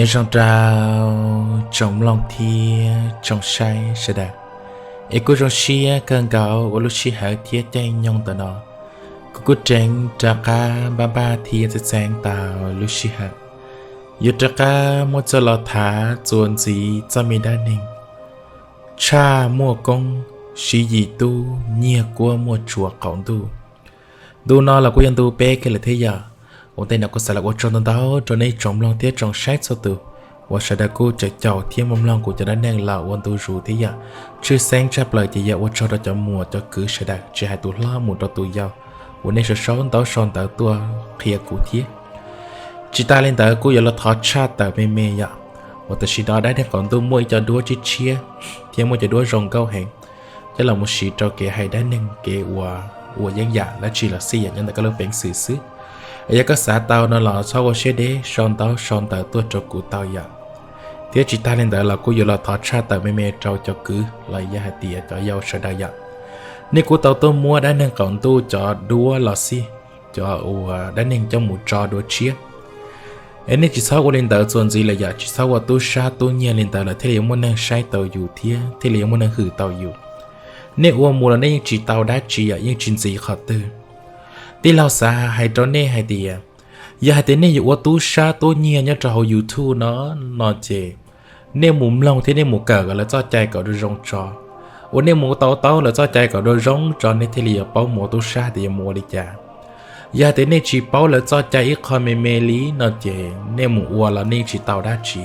Nyob zoo rau tsoom mloog thiab tsoom saib sawv daws, es kuj zoo siab kawg nkaus uas lub sij hawm thiab caij nyoog ntawm no kuv kuj rov qab npaj npaj thiab txeev txeev tau lub sij hawm yuav rov qab muab txoj los tham txuas ntxiv txoj me dab neeg tshaj muaj koob, siv yim tub nyiag kuab muaj tsuas qaum ntuj. Ntu no los kuj yog ntu peb kiag lawm thiab yom. Ua ntej no kuj xav los ua tsaug ntau ntau rau nej tsoom mloog thiab tsoom saib txhua tus uas sawv daws kuj caum caum thiab muaj mloog kuv cov dab neeg los ua ntu zus thiab yom. Tshwj xeeb tshaj plaws ces yog ua tsaug rau cov muam cov kwv sawv daws, tsis hais tus hlob mus rau tus yau, uas nej sau sau ntaub sau ntawv tuaj qhia kuv thiab. Tsis tas li ntawd kuj yuav los thov tshaj tawm me me yom, uas tam sim no dab neeg qaum ntuj muaj ib co duab tshiab tshiab thiab muaj cov duab zoo nkauj heev, coj los mus siv rau kev hais dab neeg kev ua, ua yeeb yam dab tsi los xij yam nyob ntawm koj lub peev xwm xwb. Es yog koj xav tau no los txhob ua siab deb, sau ntaub sau ntawv tuaj rau kuv tau yom. Thiab tsis tas li ntawd los kuj yuav los thov tshaj tawm me me rau cov kwv los yog hais tias cov yau sawv daws yom. Nej kuj tau tuaj muab dab neeg qaum ntuj cov duab los xij, cov uas dab neeg coj mus tso dua tshiab. Es nej tsis txhob ua li ntawd txuas ntxiv lawm yom, tsis txhob ua tub sab tub nyiag li ntawd lawm thiaj li yuav muaj neeg saib tau yus thiab thiaj li yuav muaj neeg hwm tau yus. Nej ua mus los nej yeej tsis tau dab tsi yom, yeej tsis ntxiv qhov twg. Tij laug xav hais rau nej hais tias, yog hais tias nej yuav ua tub sab tub nyiag nyob rau hauv YouTube no, no ces nej mus mloog thiab nej mus kawm kom lawv txoj cai kom zoo zoo tso. Uas nej mus tau taub lawv txoj cai kom zoo zoo tso nej thiaj li yuav paub mus ua tub sab tias yuav mus ua li cas. Yog hais tias nej tsis paub lawv txoj cai ib qho me me li no ces nej mus ua los nej yeej tsis tau dab tsi.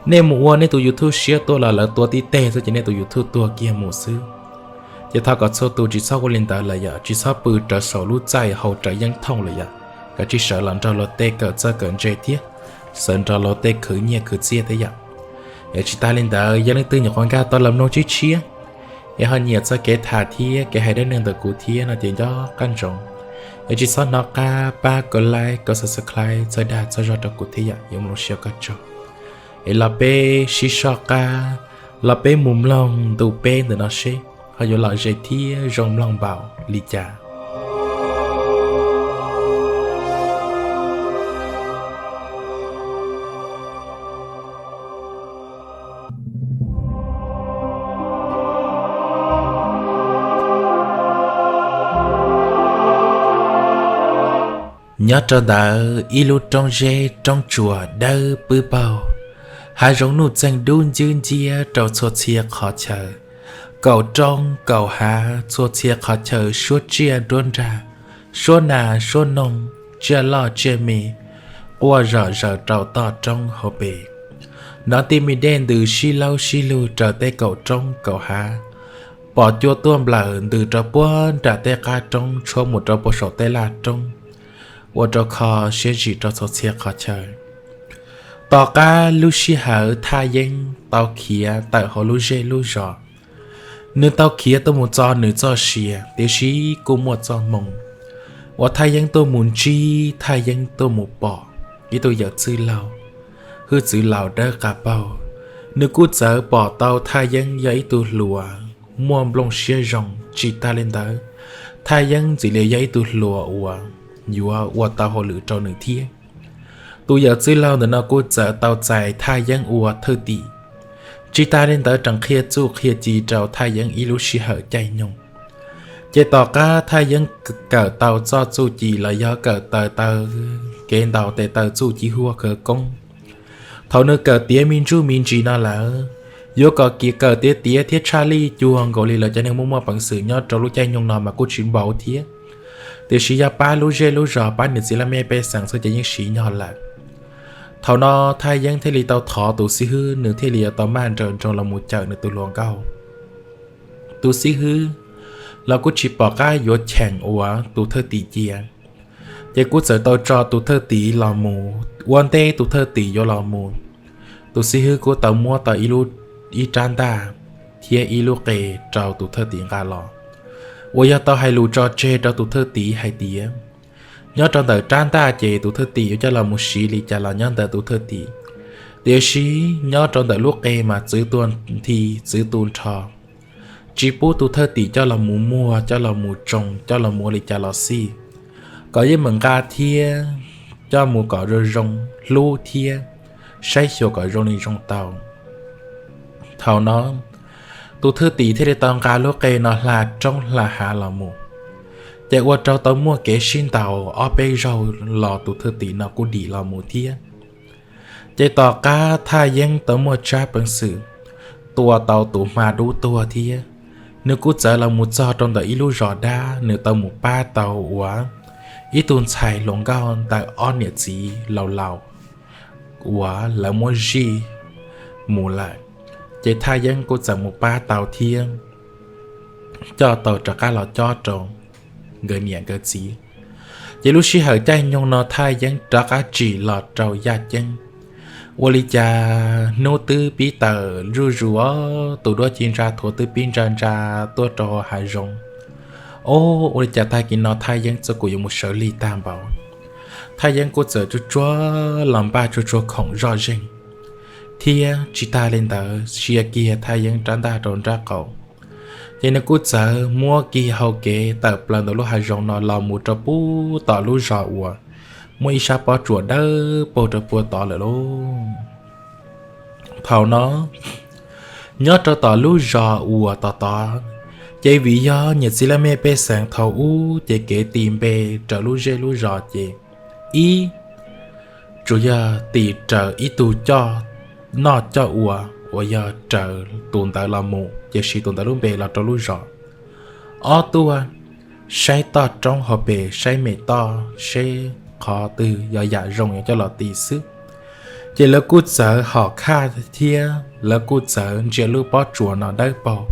Nej mus ua nej tus YouTube siab tuaj los lawv tua tib teg xwb ces nej tus YouTube tuag kiag mus xwb. Ces thov kom txhua tus tsis txhob ua li ntawd lawm yom, tsis txhob pw rawv saum lub txaij haus rawv yeeb thooj lawm yom, kav tsij sawv los nrog luag tej kawm txawj kawm ntse thiab sawv nrog luag tej khwv nyiaj khwv txiaj thiab yom. Es tsis tas li ntawd yog leej twg nyuam qhuav nkag tau los mloog tshiab tshiab, es ho nyiam txoj kev tham thiab kev hais dab neeg ntawm kuv thiab no ces nco qab ntsoov, es tsis txhob hnov qab pab kov like kov subscribe txhawb dag txhawb zog rau kuv thiab yom, yuav mloog siab koj tsaug. Es los peb sib soj qab, los peb mus mloog ntu peb ntawm no seb ho yuav lom zem thiab zoo mloog npaum li cas. Nyob rau ntawm ib lub roob zeb roob tsuas dawb pwb paug, hav zoov nuj txeeg dub ncwb nciab rau txhua txhia qhov chaw. Kaum roob kaum hav txhua txhia qhov chaw suab tsiaj nruab nrag, suab nas suab noog, tsiaj loj tsiaj me, quaj zom zaws rau toj roob hauv pes. Hnov tij me dej ntws sib laub sib lug raws tej kaum roob kaum hav, pom cua tuaj nplawm ntws rau puag nram tej qab roob tshuab mus rau puag saum tej laj roob, ua rau kho siab zim rau txhua txhia qhov chaw. Tom qab lub sij hawm Thaj Yeeb tau khiav tawm hauv lub zej lub zos, nws tau khiav tuaj mus txo nws txoj sia, tiam sis kuj muaj txoj hmoo uas Thaj Yeeb tuaj mus ntsib, Thaj Yeeb tuaj mus pom ib tug yawm txwj laug, hwj txwv laus dawb qa paug. Nws kuj txawv pom tau Thaj Yeeb yog ib tug hluas muaj nplooj siab zoo, tsis tas li ntawd, Thaj Yeeb ntxim li yog ib tug hluas uas yuav ua tau hauj lwm rau nws thiab. Tus yawm txwj laug ntawm no kuj txawm tau txais Thaj Yeeb ua thwj tim. Tsis tas li ntawd, tseem qhia txuj qhia ci rau Thaj Yeeb ib lub sij hawm caij nyoog. Ces tom qab Thaj Yeeb kawm tau txoj txuj ci los yog kawm tau taw, kev ntaus tes taw txuj ci huaj khawv koob, thaum nws kawm tiav me ntsuj me ntsis no lawm, yuav kom kiv kawm tiav tiav thiab tshaj lij cuag nkaus li lawv cov neeg muaj muaj peev xwm nyob rau lub caij nyoog no mas kuj tsis npaum thiab. Tiam sis yog pab lub zej lub zos, pab niam txiv laj mej pej xeem xwb ces yeej siv nyog lawm. Thaum no Thaj Yeeb thiaj li tau thov tus xib hwb, nws thiaj li yuav tau maj nrawm nroos los mus cawm nws tus hluas nkauj. Tus xib hwb los kuj tsis pom qab yuav cheem ua tus thwj tim cia, ces kuj txawm tau tso tus thwj tim los mus ua ntej tus thwj tim yuav los mus. Tus xib hwb kuj tau muab tau ib lub, ib rab ntaj thiab ib lub qe rau tus thwj tim nqa los, uas yog tau hais lus tso tseg rau tus thwj tim hais tias, nyob rau ntawm rab ntaj ces tus thwj tim yuav coj los mus siv li cas los nyob ntawm tus thwj tim, tiam sis nyob rau ntawm lub qe mas txwv tua nthi txwv tu nrho. Tsis pub tus thwj tim coj los mus muag, coj los mus tsoo, coj los mus ua li cas los xij, kom yeej meem nqa thiab coj mus kom zoo zoo hlub thiab saib xyuas kom zoo li zoo tau. Thaum no tus thwj tim thiaj li tau nqa lub qe no hla roob hla hav los mus, ces ua rau tau muaj kev sib ntaus ob peb zaug los tus thwj tim no kuj dim los mus thiab. Ces tom qab Thaj Yeeb tau muaj tsab peev xwm tua tau tus hma dub tuag thiab, nws kuj txawm los mus txog rau ntawm ib lub zos dab, nws tau mus pab tau uas ib tug ntxhais hluas nkauj ntawm ob niam txiv laus laus uas lawv muab zij mus lawm. Ces Thaj Yeeb kuj txawm mus pab tau thiab coj tau rov qab los cob rau nkawd niam nkawd txiv. Ces lub sij hawm caij nyoog no Thaj Yeeb rov qab tsim los rau yaj ceeb. Ua li cas hnub twb pib tawm zuj zus os, tus duab ci ntsa thuav twb pib ntsa ntsa tuaj rau hav zoov. Os, ua li cas tag kis no Thaj Yeeb txoj kuv yuav mus sawv lig tag npaum. Thaj Yeeb kuj txawm tsuag tsuag los npaj tsuag tsuag khoom zoj zeeg, thiab tsis tag li ntawd sia kiag Thaj Yeeb rab ntaj rau nraub qaum. Ces nws kuj txawm muab kiag hau kev tawm plaws ntawm lub hav zoov no los mus rau puag tom lub zos uas muaj ib sab pob tsuas dawb paug rau puag tod lawm lauj. Thaum no nyob rau tom lub zos uas tom tod, ces vim yog niam txiv laj mej pej xeem thaum ub ces kev tis npe raws lub zej lub zos ces ib, tsuas yog tis raws ib tug coj noj coj ua uas yog raws tus ntawd los mus ces siv tus ntawd lub npe los rau lub zos. Ob tuaj saib toj roob hauv pes, saib me toj seb qhov twg yog yam zoo yuav coj los tis xwb. Ces lawv kuj txawm hom khaj thiab lawv kuj txawm ntsia lub pob tsuas no dawb paug,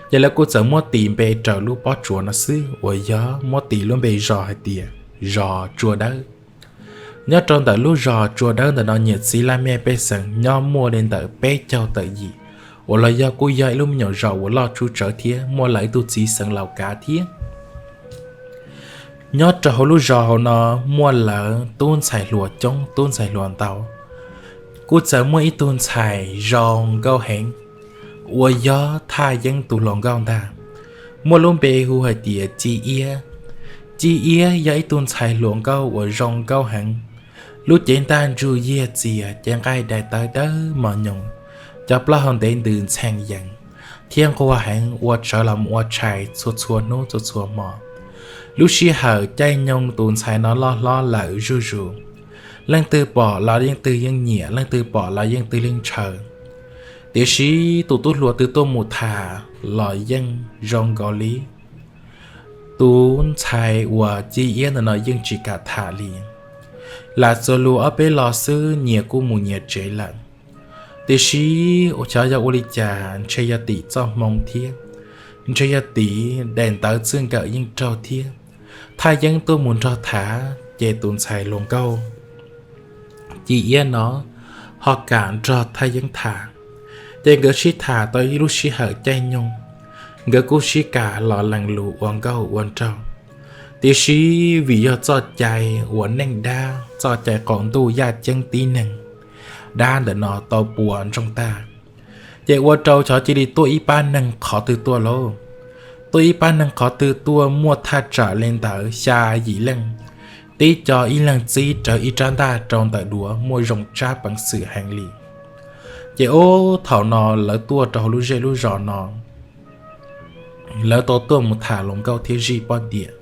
ces lawv kuj txawm muab tis npe raws lub pob tsuas no xwb uas yog muab tis lub npe zos hais tias zos Tsua Dawb. Nyob rau ntawm lub zos Tsua Dawb ntawm no niam txiv laj mej pej xeem nyob muaj li ntawm peb caug tawm yim, uas los yog kuj yog ib lub me nyuam zos uas loj tshaj tsawv thiab muaj lawv ib tug txiv xeev laus kav thiab. Nyob rau hauv lub zos hauv no muaj lawv tub ntxhais hluas coob tub ntxhais hluas ntau, kuj txawm muaj ib tug ntxhais zoo nkauj heev uas yog Thaj Yeeb tus hluas nkauj ntag, muaj lub npe hu hais tias Ci Iab. Ci Iab yog ib tug ntxhais hluas nkauj uas zoo nkauj heev, lub cev ntaj ntsug yiag txias, cev nqaij dai tawv dawb mos nyoos, cov plaub hau ntev ntws ntxhee yees, thiab nquag heev ua tsawv los ua tshais txhua txhua hnub txhua txhua hmo. Lub sij hawm caij nyoog tus ntxhais no loj hlob lawm zuj zus, leej twg pom los leej twg yeej nyiam, leej twg pom los yeej twg leej ntshaw. Tiam sis tus tub hluas twg tuaj mus tham los yeej zoo nkaus li tus ntxhais uas Ci Iab ntawm no yeej tsis kam tham li. Lam txuas lus ob peb los xwb nyias kuj mus nyias tsev lawm. Tiam sis xyov yog ua li cas ntshe yog tim txoj hmoo thiab, ntshe yog tim daim ntawv txij nkawm yeej raug thiab, Thaj Yeeb tuaj mus nrog tham ces tus ntxhais hluas nkauj Ci Iab no ho kam nrog Thaj Yeeb tham. Ces nkawd sib tham tau ib lub sij hawm caij nyoog, nkawd kuj sib kam los lees lus ua nkauj ua nraug. Tiam sis vim yog txoj cai uas neej dab, txoj cai qaum ntuj yaj ceeb tib neeg, dab ntawm no tau puas ntsoog tag, ces ua rau xyov cia li tuaj ib pab neeg qhov twg tuaj lauj. Tuaj ib pab neeg qhov twg tuaj muaj thaj tsam li ntawd xya yim leej, tib co ib leeg txib rawv ib rab ntaj rau ntawm duav muaj zoo tsab peev xwm heev li. Ces ub thaum no lawv tuaj rau hauv lub zej lub zos no, lawv tau tuaj mus tham hluas nkauj thiab zij poj niam.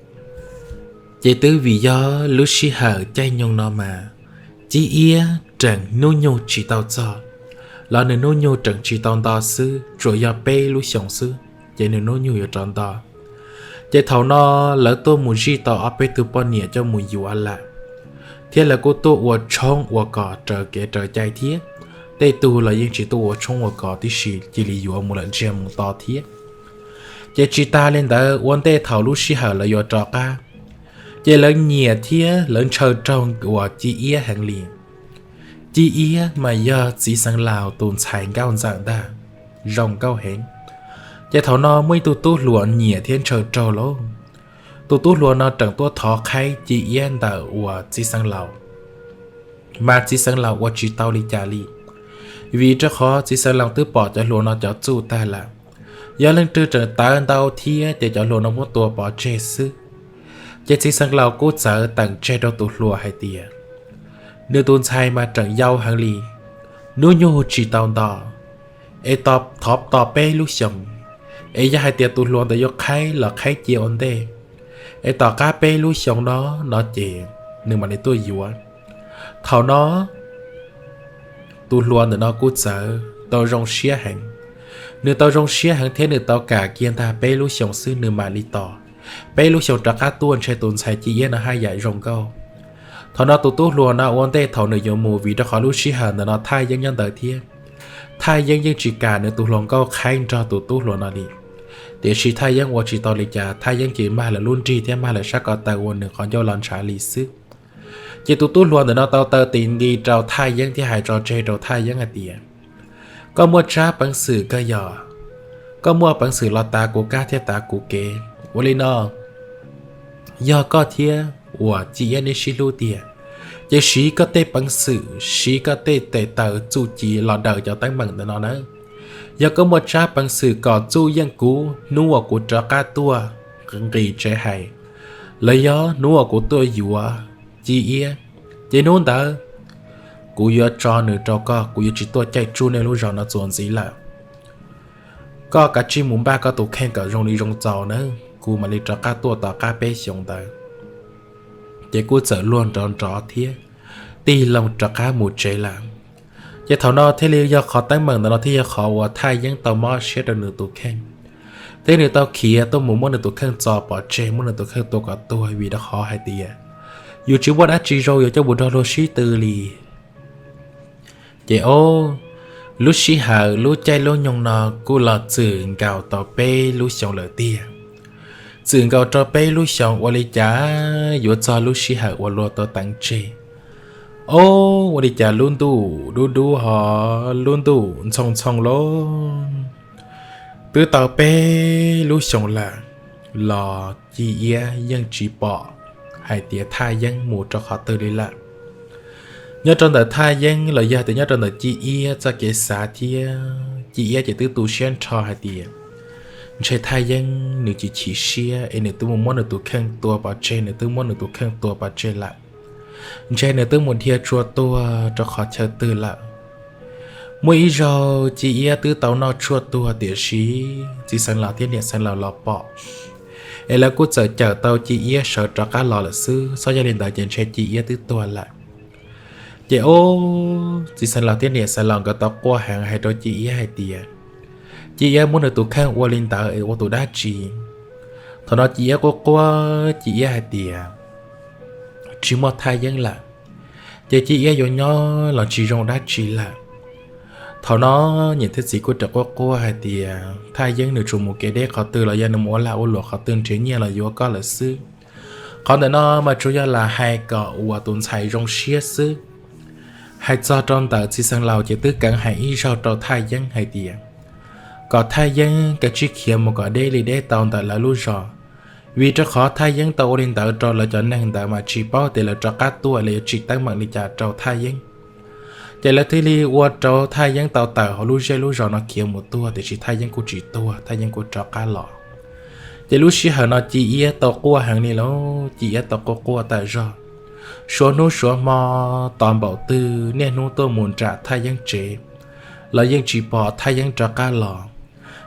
Ces twb vim yog lub sij hawm caij nyoog no mas Ci Iab tseem hnub nyoog tsis tau txog, los nws hnub nyoog tseem tsis tau nto xwb, tsuas yog peb lub xyoos xwb ces nws hnub nyoog yuav rov nto. Ces thaum no lawv tuaj mus zij tau ob peb tug poj niam coj mus yuav lawm, thiab lawv kuj tuaj ua tshoob ua kos raws kev raws cai thiab. Tej tug los yeej tsis tuaj ua tshoob ua kos tib si, cia li yuav mus lawm ntsiag mus to thiab. Ces tsis tas li ntawd, ua ntej thaum lub sij hawm lawv yuav rov qab, ces lawv nyiam thiab lawv ntshaw raug uas Ci Iab heev li. Ci Iab mas yog txiv xeev laus tus ntxhais nkauj ntxawm ntag, zoo nkauj heev. Ces thaum no muaj ib tug tub hluas nyiam thiab ntshaw raug lauj. Tus tub hluas no tseem tuaj thov qhaib Ci Iab ntawm uas txiv xeev laus, mas txiv xeev laus ua tsis tau li cas li, vim rau qhov txiv xeev laus twb pom cov hluas no cov txuj tag lawm. Yog leej twg tseem tawv ntau thiab ces cov hluas no muab tua pov tseg xwb. Ces txiv xeev laus kuj txawm teem tseg rau tus hluas hais tias nws tus ntxhais mas tseem yau heev li, Hnub nyoog tsis tau nto, es thov tos peb lub xyoos, es yog hais tias tus hluas ntawd yuav qhaib los qhaib cia ua ntej, es tom qab peb lub xyoos no no ces nws mam li tuaj yuav. Thaum no tus hluas ntawm no kuj txawm tau zoo siab heev. Nws tau zoo siab heev thiab nws tau kam kiag ntag peb lub xyoos xwb nws mam li tos. Peb lub xyoos rov qab tuaj ntshe tus ntxhais Ci Iab no haj yam zoo nkauj. Thaum no tus tub hluas no ua ntej thaum nws yuav mus, vim rau qhov lub sij hawm ntawm no Thaj Yeeb nyob ntawd thiab. Thaj Yeeb yeej tsis kam nws tus hluas nkauj qhaib nrog tus tub hluas no li. Tiam sis Thaj Yeeb ua tsis tau li cas, Thaj Yeeb ces mag lawv lub nrig thiab mag lawv sab ko taw ua nws qhov ncauj los ntshav li xwb. Ces tus tub hluas ntawm no tau taw tis nti rau Thaj Yeeb thiab hais tso tseg rau Thaj Yeeb hais tias, koj muaj tsab peev xwm kawg yog, koj muaj peev xwm los tav kuv kab thiab tav kuv kev. Ua li no, yog koj thiab uas Ci Iab neb sib hlub tiag, ces siv koj tej peev xwm, siv koj tej tes taw txuj ci los daws cov teeb meem ntawm no nawb. Yog koj muaj tsab peev xwm kom txuj yeej kuv hnub uas kuv rov qab tuaj nqis tsev hais, los yog hnub uas kuv tuaj yuav Ci Iab, ces hnub ntawd kuv yuav tso nws rau koj, kuv yuav tsis tuaj caij tsuj nej lub zos no txuas ntxiv lawm. Koj kav tsij mus npaj koj tus kheej kom zoo li zoo txaus nawb, kuv mam li rov qab tuaj tom qab peb xyoos ntawd. Ces kuj txawm luag nrov nrov thiab tig loo rov qab mus tsev lawm. Ces thaum no thiaj li yog qhov teeb meem ntawm no thiaj yog qhov uas Thaj Yeeb tau mob siab rau nws tus kheej, thiab nws tau khiav tuaj mus muab nws tus kheej txo pov tseg, muab nws tus kheej tua kom tuag, vim rau qhov hais tias yus tsis muaj dab tsi zoo yuav coj mus nrog luag sib tw li. Ces ob, lub sij hawm lub caij lub nyoog no kuj los txwm nkaus tau peb lub xyoos lawm tiag. Txwm nkaus rau peb lub xyoos ua li cas yuav txog lub sij hawm uas luag tau teev tseg. Ob, ua li cas lub ntuj dub dub ho lub ntuj ntxhoo ntxhoo lawm, twb tau peb lub xyoos lawm los Ci Iab yeej tsis pom hais tias Thaj Yeeb mus rau qhov twg li lawm. Nyob rau ntawm Thaj Yeeb los yog tias nyob rau ntawm Ci Iab txoj kev xav thiab, Ci Iab ces twb tu siab nrho hais tias ntshe Thaj Yeeb nws tsis chim siab es nws twb mus muab nws tus kheej tua pov tseg, nws twb muab nws tus kheej tua pov tseg lawm. Ntshe nws twb mus dhia tshuaj tuag rau qhov chaw twg lawm. Muaj ib zaug Ci Iab twb tau noj tshuaj tuag tiam sis txiv xeev laus thiab niam xeev laus los pom, es lawv kuj txawm cawm tau Ci Iab sawv rov qab los lawm xwb, txhob yog li ntawd ces ntshe Ci Iab twb tuag lawm. Ces ob, txiv xeev laus thiab niam xeev laus nkawd tau quaj heev hais rau Ci Iab hais tias Ci Iab muab nws tus kheej ua li ntawd es ua tus dab tsi. Thaum no Ci Iab quaj quaj Ci Iab hais tias tsis muaj Thaj Yeeb lawm, ces Ci Iab yuav nyob los tsis zoo dab tsi lawm. Thaum no niam thiab txiv kuj rov quaj quaj hais tias Thaj Yeeb nws tsuas mus kev deb qhov twg los yog nws mus ua lag ua luam qhov twg nrhiav nyiaj los yuav koj lawm xwb. Qhov ntawm no mas tsuas yog lam hais kom uas tus ntxhais zoo siab xwb. Hais txog rau ntawm txiv xeev laus ces twb keev hais ib zaug rau Thaj Yeeb hais tias kom Thaj Yeeb kav tsij khiav mus kom deb li deb tau ntawm lawv lub zos, vim rau qhov Thaj Yeeb tau ua li ntawd rau lawv cov neeg ntawd mas tsis paub tias lawv rov qab tuaj lawv yuav tsim teeb meem li cas rau Thaj Yeeb. Ces lawv thiaj li ua rau Thaj Yeeb tau tawm hauv lub zej lub zos no khiav mus tuag, tiam sis Thaj Yeeb kuj tsis tuag, Thaj Yeeb kuj rov qab los. Ces lub sij hawm no Ci Iab tau quaj heev li lauj, Ci Iab tau quaj quaj tas zog, suav hnub suav hmo, tos npaum twg niaj hnub tuaj mus nram Thaj Yeeb tsev los yeej tsis pom Thaj Yeeb rov qab los.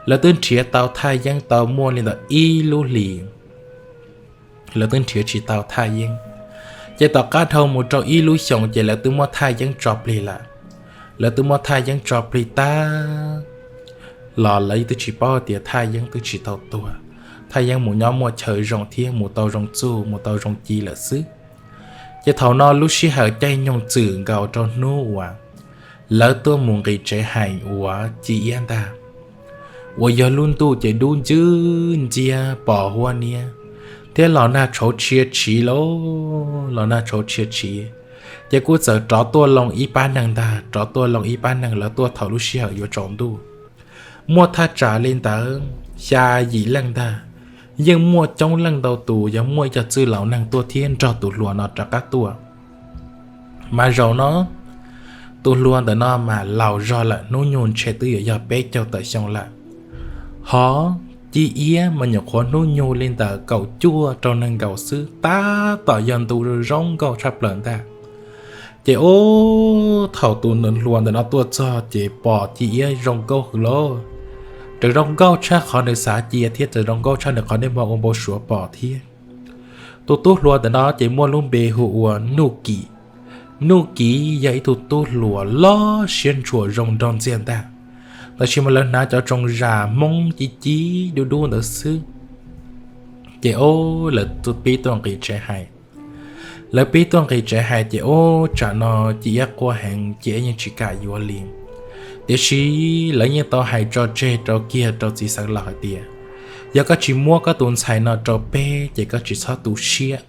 Lawv twb nrhiav tau Thaj Yeeb tau muaj li ntawm ib lub hlis, lawv twb nrhiav tsis tau Thaj Yeeb. Ces tom qab dhau mus rau ib lub xyoos ces lawv twb muab Thaj Yeeb tso plig lawm. Lawv twb muab Thaj Yeeb tso plig tag los lawv twb tsis paub tias Thaj Yeeb twb tsis tau tuag. Thaj Yeeb mus nyob muaj chaw zoo thiab mus tau zoo txuj mus tau zoo ci lawm xwb. Ces thaum no lub sij hawm caij nyoog txwm nkaus rau hnub uas lawv tuaj mus nqis tsev heem uas Ci Iab ntag, uas yog lub ntuj ces dub ncwb nciab pos huab niab, thiab los nag tshauv tshia tshiv lauj, los nag tshauv tshia tshiv. Ces kuj txawm rov tuaj loo ib pab neeg ntag, rov tuaj loo ib pab neeg, lawv tuaj thaum lub sij hawm yuav tsaus ntuj. Muaj thaj tsam li ntawd xya yim leej ntag, yeej muaj coob leej ntau tus, yog muaj ib co txwj laus neeg tuaj thiab nrog tus hluas no rov qab tuaj. Mas zaum no tus hluas ntawm no mas laus zog lawm, hnub nyoog ntshe twb yuav yog peb caug tawm xyoo lawm. Hos Ci Iab mas nyuam qhuav hnub nyoog li ntawm kaum cuaj rau nees nkaum xwb, tab tom yog ntu zoo nkauj tshaj plaws ntag. Ces ub, thaum tus hluas ntawm no tuaj txog ces pom Ci Iab zoo nkauj hwv lauj. Txawm zoo nkauj tshaj qhov nws xav cia thiab txawm zoo nkauj tshaj nws qhov niag npog ua npau suav pom thiab. Tus tub hluas ntawm no ces muaj lub npe hu ua Nuj Kim. Nuj Kim yog ib tug tub hluas loj siab ntshua zoo nraug ntxiag ntag, tab sis mas lawv hnav cov tsoos zam Hmoob ci ci dub dub ntawd xwb. Ces ub, lawv pib tuaj nqis tsev hais. Lawv pib tuaj nqis tsev hais ces ub, tsam no Ci Iab quaj heev, Ci Iab yeej tsis kam yuav li. Tiam sis lawv yeej tau hais tso tseg rau kiag rau txiv xeev laus hais tias, yog koj tsis muab koj tus ntxhais no rau peb ces koj tsis txhob tu siab.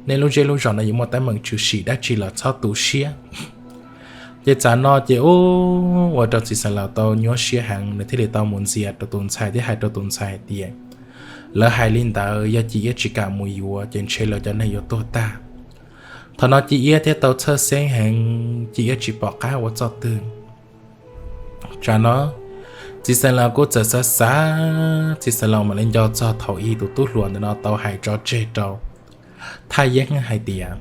Nej lub zej lub zos no yuav muaj teeb meem tshwm sim dab tsi los txhob tu siab. Ces tsam no ces ub, ua rau txiv xeev laus tau nyuaj siab heev, nws thiaj li tau mus ntxias rau tus ntxhais thiab hais rau tus ntxhais hais tias, lawv hais li ntawd yog Ci Iab tsis kam mus yuav ces ntshe lawv cov neeg yuav tuag tag. Thaum no Ci Iab thiaj tau txhawj xeeb heev, Ci Iab tsis pom qab ua txoj twg. Tsam no txiv xeev laus kuj txawm xav xav, txiv xeev laus mam li nco txog thaum ub tus tub hluas ntawm no tau hais tso tseg rau Thaj Yeeb hais tias,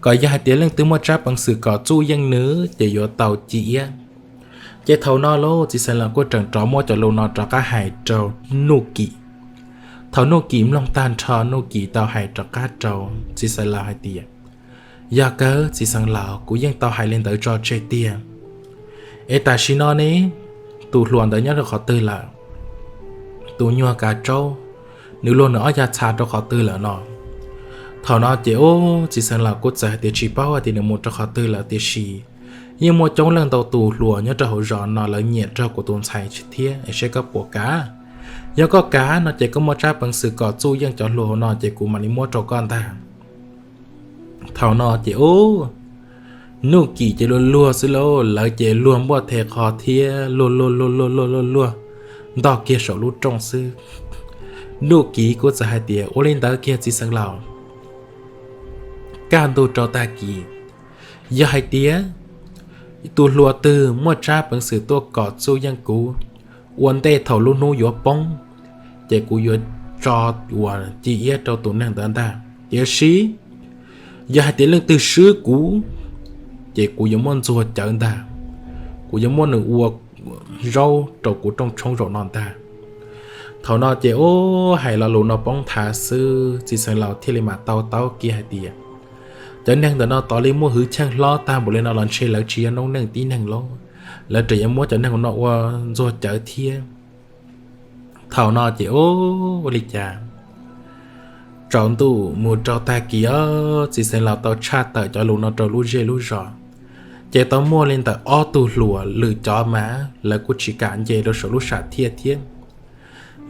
kom yog hais tias leej twg muaj tsab peev xwm kom txuj yeej nws ces yuav tau Ci Iab. Ces thaum no lauj, txiv xeev laus kuj tseem rov muab cov lus no rov qab hais rau Nuj Kim. Thaum Nuj Kim mloog tag nrho, Nuj Kim tau hais rov qab rau txiv xeev laus hais tias, yog kawg txiv xeev laus, kuv yeej tau hais li ntawd tso tseg tiag. Es tam sim no ne, tus hluas ntawd nyob rau qhov twg lawm? Tus nyuag kav tsaub, nws luag nws ob yag txha rau qhov twg lawm no? Thaum no ces ub, txiv xeev laus kuj txawm hais tias tsis paub hais tias nws mus rau qhov twg lawm, tiam sis yeej muaj coob leej ntau tus hluas nyob rau hauv zos no lawv nyiam rau kuv tus ntxhais thiab, es seb koj puas kav. Yog koj kav no ces koj muaj tsab peev xwm kom txuj yeej cov hluas hauv no ces kuv mam li muab rau koj ntag. Thaum no ces ub, Nuj Kim ces luag luag xwb lauj, lawv ces luag npuaj the qho thiab luag luag luag luag luag luag luag ntog kiag saum lub rooj xwb. Nuj Kim kuj txawm hais tias, ua li ntawd kiag txiv xeev laus, kaj ntug rau tag kis, yog hais tias tus hluas twg muaj tsab peev xwm tuaj kom txuj yeej kuv, ua ntej thaum lub hnub yuav poob, ces kuv yuav tso uas Ci Iab rau tus neeg ntawd ntag. Tiam sis yog hais tias leej twg swb kuv, ces kuv yuav muab ntxuag cawv ntag, kuv yuav muab nws ua zaub rau kuv rooj tshoob zaum no ntag. Thaum no ces ub, hais lo lus no poob nthav xwb, txiv xeev laus thiaj li mam tau taub kiag hais tias, cov neeg ntawm no tos li muaj hwj chim hlob tag npaum li no los ntshe lawv tsis yog noob neej tib neeg lauj, lawv tseem yuav muab cov neeg no ua ntxuag cawv thiab. Thaum no ces ub, ua li cas tsaus ntuj mus rau tag kis os, txiv xeev laus tau tshaj tawm cov lus no rau lub zej lub zos, ces tau muaj li ntawm ob tug hluas lwm cov mas lawv kuj tsis kam nce rau saum lub sam thiaj thiab,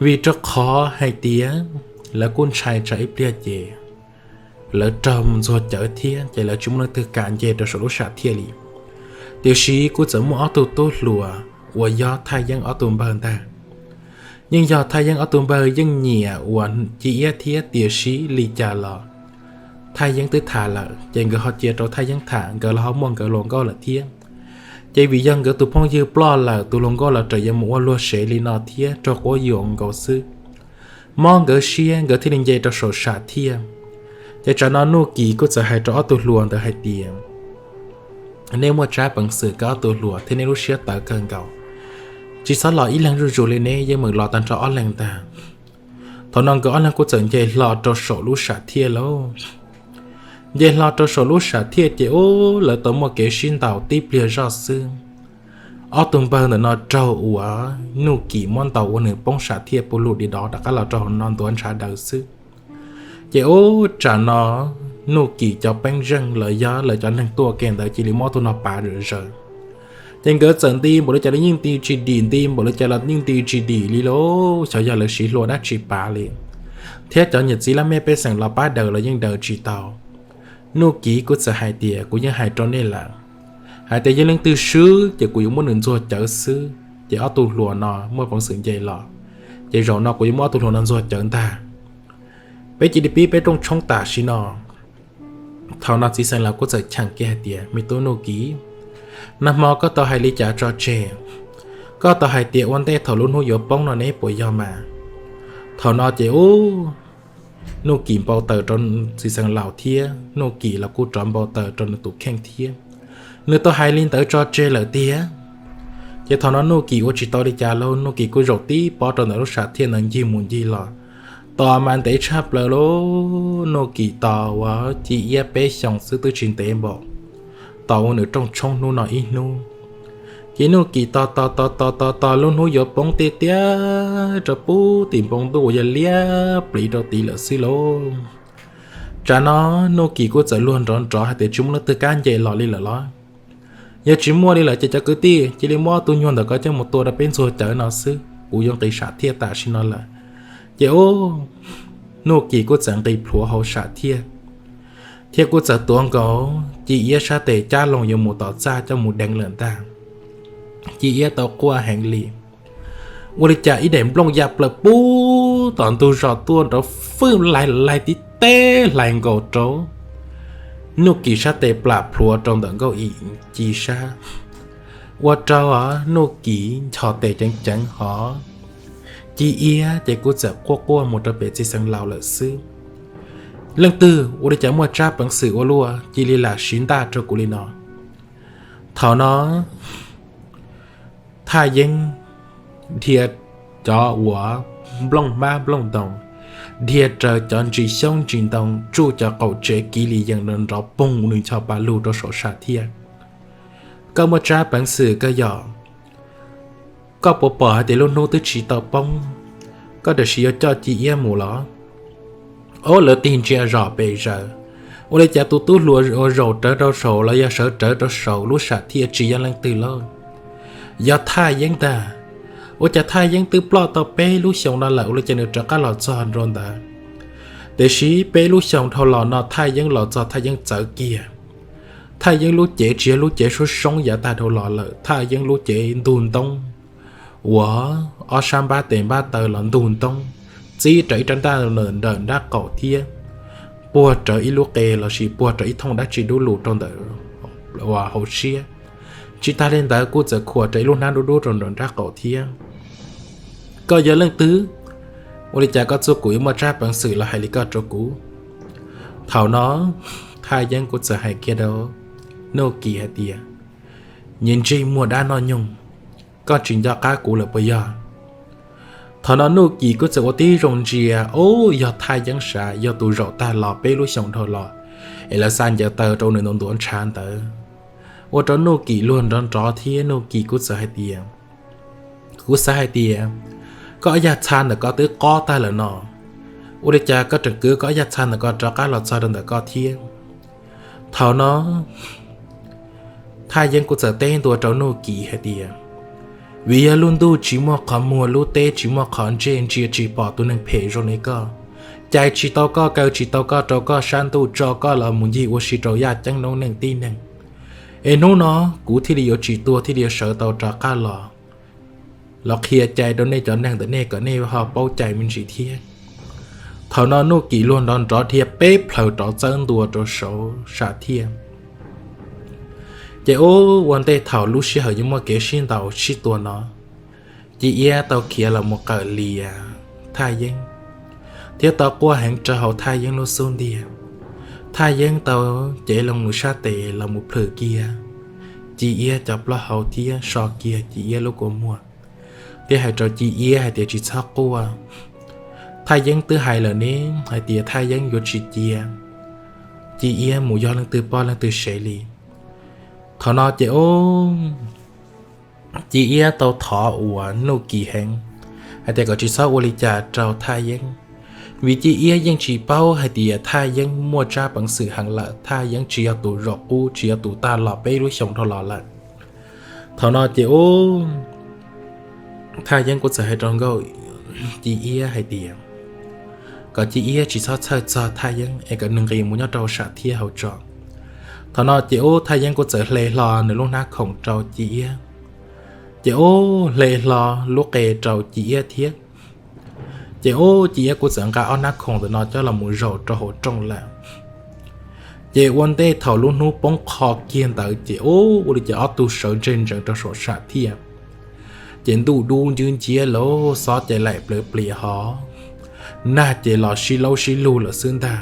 vim rau qhov hais tias lawv kuj ntshai tsam ib pliag ces lawv raug ntxuag cawv thiab ces lawv tsis muaj leej twg kam nce rau saum lub sam thiaj li. Tiam sis kuj txawm muaj ob tug tub hluas uas yog Thaj Yeeb ob tug npawg ntag. Yeej yog Thaj Yeeb ob tug npawg yeej nyiam uas Ci Iab thiab, tiam sis li cas los Thaj Yeeb twb tham lawm ces nkawd ho cia rau Thaj Yeeb tham, nkawd los ho muaj nkawd hluas nkauj lawm thiab. Ces vim yog nkawd tus phooj ywg ploj lawm, tus hluas nkauj los tseem yuav mus ua luag sev li no thiab raug quab yuam nkaus xwb. Mob nkawd siab, nkawd thiaj li nce rau saum sam thiaj. Ces tsam no Nuj Kim kuj txawm hais rau ob tug hluas ntawd hais tias, nej muaj tsab peev xwm kawg ob tug hluas thiab nej lub siab tawv kawg nkaus, tsis txhob los ib leeg zuj zus li, neb yeej meem los tag nrho ob leeg ntag. Thaum no nkawd ob leeg kuj txawm nce hlo rau saum lub sam thiaj lauj. Nce hlo rau saum lub sam thiaj ces ub, lawv tau muaj kev sib ntaus tib pliag zoj xwb. Ob tug npawg ntawm no raug uas Nuj Kim muab ntaus ua nws poob sam thiaj pug lug di dov rov qab los rau hauv no ntuav ntshav daws xwb. Ces ub, tsam no Nuj Kim cov peeb zeej los yog lawv cov neeg tuaj ke ntawd cia li muab ob tug no pav zom zaws. Ces nkawd txawm nti npaum li cas los yeej nti tsis dim, nti npaum li cas los yeej nti tsis dim li lauj, xyov yog lawv siv hlua dab tsi pav li, thiab cov niam txiv laj mej pej xeem los pab daws los yeej daws tsis tau. Nuj Kim kuj txawm hais tias, kuv yeej hais rau nej lawm, hais tias yog leej twg swb ces kuv yuav muab nws ntxuag cawv xwb. Ces ob tug hluas no muaj peev xwm nce los, ces zaum no kuv yuav muab ob tug hluas no ntxuag cawv ntag. Peb cia li pib peb rooj tshoob tam sim no. Thaum no txiv xeev laus kuj txawm cheem kiag hais tias, me tub Nuj Kim, nag hmo koj tau hais li cas tso tseg? Koj tau hais tias ua ntej thaum lub hnub yuav poob no ne, puas yog mas? Thaum no ces ub, Nuj Kim npau taws rau txiv xeev laus thiab Nuj Kim los kuj rov npau taws rau nws tus kheej thiab. Nws tau hais li ntawd tso tseg lawm tiag. Ces thaum no Nuj Kim ua tsis tau li cas lauj, Nuj Kim kuj zaum tib pob rau ntawm lub sam thiaj ntawd ncig mus ncig los. Tos mas ntev tshaj plaws lauj, Nuj Kim tos uas Ci Iab peb xyoos xwb twb tsis ntev npaum, tos ua nws rooj tshoob hnub no ib hnub. Ces Nuj Kim tos tos tos tos tos tos lub hnub yuav poob tiag tiag rau pub tim npoo ntuj uas yog liab pliv rau tid lawm xwb lauj. Tsam no Nuj Kim kuj txawm luag nrov nrov hais tias tsis muaj leej twg kab nce los li lawm los? Yog tsis muaj li lawm ces cov kwv tij cia li muab tus nyuag ntawm ko coj mus tua rau peb ntxuag cawv no xwb, kuv yuav nqis sam thiaj tam sim no lawm. Ces ub, Nuj Kim kuj txawm nqis plhuav hauv sam thiaj, thiab kuj txawm tuav nkaus Ci Iab sab tes cab loo yuav mus tom txaj coj mus deev lawm ntag. Ci Iab tau quaj heev li. Ua li cas ib daim nplooj ya plaws pub tom ntug zos tuaj nrov fwj laig laig tib teb hlais nkaus rau Nuj Kim sab tes plam plhuav rau ntawm Nkauj Im Ci sab. Ua rau Nuj Kim nchos tes ceev ceev hov. Ci Iab ces kuj txawm quaj quaj mus rau pem txiv xeev laus lawm xwb. Leej twg ua li cas muaj tsab peev xwm ua luaj cia li lam siv ntaj rau kuv li no? Thaum no Thaj Yeeb dhia cov uas nplooj hmab nplooj ntoos, dhia raws cov ntsis xyoob ntsis ntoo tsuj cov qaum tsev kiv li yees nrov nrov poog nws ncho pa lug rau saum sam thiaj. Koj muaj tsab peev xwm kawg yog? Koj puas pom hais tias lub hnub twb tsis tau poob, koj tam sim yuav coj Ci Iab mus los? Ob, lawv tig ntsia zom pes zaws, ua li cas tus tub hluas uas zaum rawv rau saum los yog sawv rawv rau saum lub sam thiaj tsis yog leej twg lauj, yog Thaj Yeeb ntag. Ua cas Thaj Yeeb twb ploj tau peb lub xyoos no lawm ua li cas nws rov qab los txog nrau ntawd? Tiam sis peb lub xyoos dhau los no Thaj Yeeb los txog Thaj Yeeb txawv kiag. Thaj Yeeb lub cev tsis yog lub cev soob soob yav tag dhau los lawm, Thaj Yeeb lub cev ntug ntoob uas ob sab npab tes npab taw los ntug ntoob, txib rawv ib rab ntaj nram nrab qaum thiab puag rawv ib lub qe lossis puag rawv ib thooj dab tsi dub lug rau ntawm uas hauv siab. Tsis tas li ntawd kuj txawm khuam rawv ib lub hnab dub dub rau nram nrab qaum thiab. Koj yog leej twg? Ua li cas koj txuj kum yuav muaj tsab peev xwm los hais li koj rau kuv? Thaum no Thaj Yeeb kuj txawm hais kiag rau Nuj Kim hais tias, Nyias ntsej muag dab noj nyoog, koj tsis nco qab kuv lawm puas yog? Thaum no Nuj Kim kuj txawm ua tib zoo ntsia, ub, yog Thaj Yeeb sav, yog tus zaum tag los peb lub xyoos dhau los es lawv xa ncaws taw rau nws ntuav ntshav ntawd. Ua rau Nuj Kim luag nrov nrov thiab Nuj Kim kuj txawm hais tias, Kuv xav hais tias koj ob yag txha ntawm ko twb qob tag lawm no, ua li cas koj tseem kwv koj ob yag txha ntawm ko rov qab los txog rau ntawm ko thiab? Thaum no Thaj Yeeb kuj txawm teb ntua rau Nuj Kim hais tias, Vim yog lub ntuj tsis muaj qhov muag, lub teb tsis muaj qhov ntsej, ntsia tsis pom tus neeg phem zoo li koj, cais tsis tau koj, kaw tsis tau koj, rau koj sab ntuj tso koj los mus ncig ua si rau yaj ceeb noob neej tib neeg. Es hnub no kuv thiaj li yuav tsis tuag, thiaj li yuav sawv tau rov qab los, los qhia cai rau nej cov neeg ntawm nej kom nej ho paub cai me ntsis thiab. Thaum no Nuj Kim luag nrov nrov dhia peb plhaws rov txawb ntua rau saum sam thiaj. Ces ub, ua ntej thaum lub sij hawm yuav muaj kev sib ntaus sib tua no, Ci Iab tau khiav los mus qawm lias Thaj Yeeb, thiab tau quaj heev rau hauv Thaj Yeeb lub xub ntiag. Thaj Yeeb tau cev loo nws sab tes los mus plhws kiag Ci Iab cov plaub hau thiab so kiag Ci Iab lub kua muag, thiab hais rau Ci Iab hais tias, Tsis txhob quaj. Thaj Yeeb twb hais lawm ne, hais tias Thaj Yeeb yuav tsis cia Ci Iab mus yog leej twg poj leej twg sev li. Thaum no ces ub, Ci Iab tau thov uas Nuj Kim heev hais tias kom tsis txhob ua li cas rau Thaj Yeeb, vim Ci Iab yeej tsis paub hais tias Thaj Yeeb muaj tsab peev xwm heev lawm, Thaj Yeeb tsis yog tus zaum qub, tsis yog tus tag los peb lub xyoos dhau los lawm. Thaum no ces ub, Thaj Yeeb kuj txawm hais rau Nkauj Ci Iab hais tias kom Ci Iab tsis txhob txhawj txog Thaj Yeeb es kom nws nqis mus nyob rau sam thiaj hauv tso. Thaum no ces ub, Thaj Yeeb kuj txawm hle hlo nws lub hnab khoom rau Ci Iab, ces ub, hle hlo lub qe rau Ci Iab thiab. Ces ub, Ci Iab kuj txawm nqa ob hnab khoom ntawm no coj los mus zaum rau hauv rooj lawm. Ces ua ntej thaum lub hnub poob qho kiag ntawd ces ub, ua li cas ob tug sawv ntseg ntsees rau saum sam thiaj. Ces ntuj dub ncwb nciab lawm, xob cais laim plawv plias hov. nag ces los sib laub sib lug lawm xwb ntag.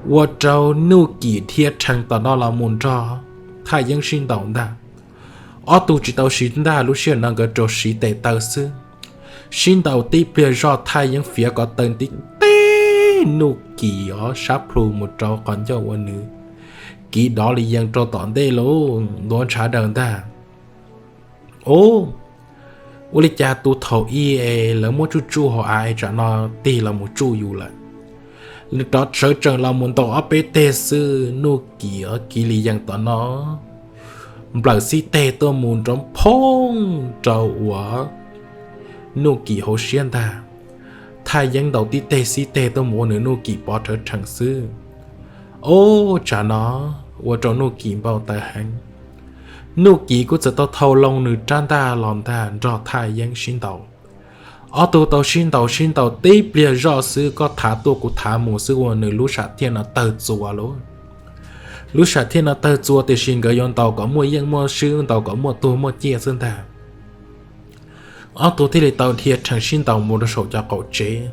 Ua rau Nuj Kim dhia rhees tom no los mus nrog Thaj Yeeb sib ntaus ntag. Ob tug tsis tau siv ntaj, lub sij hawm no nkawd rau siv tes taw xwb. Sib ntaus tib pliag zoj Thaj Yeeb fiav ko taw tib teg Nuj Kim ob sab plhu mus rau qhov ncauj ua nws kiv dov li yees rau tom ntej lawm ntuav ntshav daws ntag. Ub, ua li cas tus thaum ub es lawv muab tsuj tsuj hauv av es tsam no tig los mus tsuj yus lawm. Nws rov sawv tsees los mus ntaus ob peb teg xwb, Nuj Kim kiv li yees tom no nplawm xib teg tuaj mus nrov phooj rau uas Nuj Kim hauv siab ntag. Thaj Yeeb ntaus tib teg xib teg tuaj mus ua nws Nuj Kim pov rhawv rhees xwb. Ub, tsam no ua rau Nuj Kim npau taws heev. Nuj Kim kuj txawm tau thau loo nws rab ntaj los ntag nrog Thaj Yeeb sib ntaus. Ob tug tau sib ntaus sib ntaus tib pliag zoj xwb, koj thav tuaj kuv thav mus xwb ua nws lub sam thiaj no tawg txuas lauj. Lub sam thiaj no tawg txuas tiam sis nkawd yuav ntaus kom muaj yeej muaj swb, ntaus kom muaj tuag muaj ciaj xwb ntag. Ob tug thiaj li tau dhia rhees sib ntaus mus rau saum cov qaum tsev.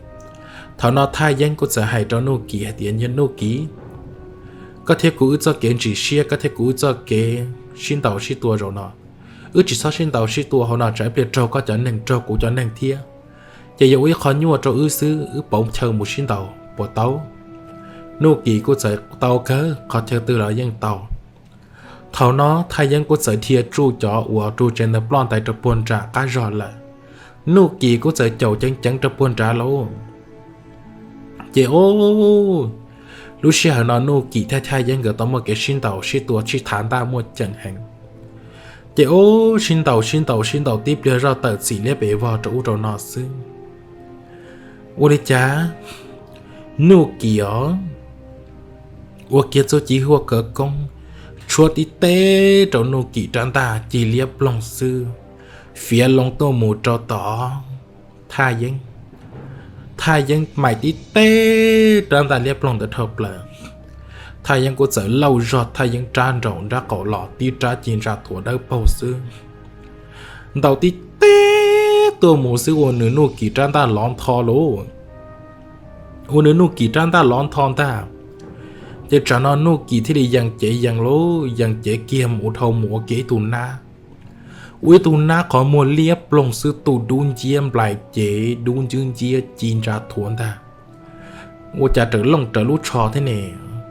Thaum no Thaj Yeeb kuj txawm hais rau Nuj Kim hais tias, Nuj Kim, koj thiab kuv wb txoj kev ntsim siab, koj thiab kuv wb txoj kev sib ntaus sib tua zaum no, wb tsis txhob sib ntaus sib tua hauv no tsam ib pliag raug koj cov neeg raug kuv cov neeg thiab, ces yuav ua ib qho nyuaj rau wb xwb, wb pauv chaw mus sib ntaus puas tau? Nuj Kim kuj txawm tau kawg, qhov chaw twg los yeej tau. Thaum no Thaj Yeeb kuj txawm dhia tsuj cov uas ru tsev ntawd ploj ntais rau puag nram qab zog lawm. Nuj Kim kuj txawm caum ceev ceev rau puag nrad lauj. Ces ub, lub sij hawm no Nuj Kim thiab Thaj Yeeb nkawd tau muaj kev sib ntaus sib tua sib thav ntaj muaj ceem heev. Ces ub, sib ntaus sib ntaus sib ntaus tib pliag zoj tawm txim liab pes vog rau ub rau no xwb. Ua li cas Nuj Kim os, ua kiag txuj ci huaj khawv koob, tshuab tib teg rau Nuj Kim rab ntaj cig liab ploog xwb, fiav loo tuaj mus rau tom Thaj Yeeb. Thaj Yeeb mais tib teg rab ntaj liab ploog ntawd dhau plaws. Thaj Yeeb kuj txawm lauj zog Thaj Yeeb rab nraum nrab qaum los tib rab ci ntsa thuav dawb paug xwb. Ntaus tib teg tuaj mus xwb ua nws Nuj Kim rab ntaj lov ntho lauj. Ua nws Nuj Kim rab ntaj lov ntho ntag. Ces tsam no Nuj Kim thiaj li yees cev yees lauj, yees cev kiag mus ua dhau mus ua kiag ib tug nab. Ua ib tug nab qhov muag liab ploog xwb, tu dub nciab nplais cev dub ncwb nciab ci ntsa thuav ntag. Ua cas tseem looj rawv lub tsho thiab ne,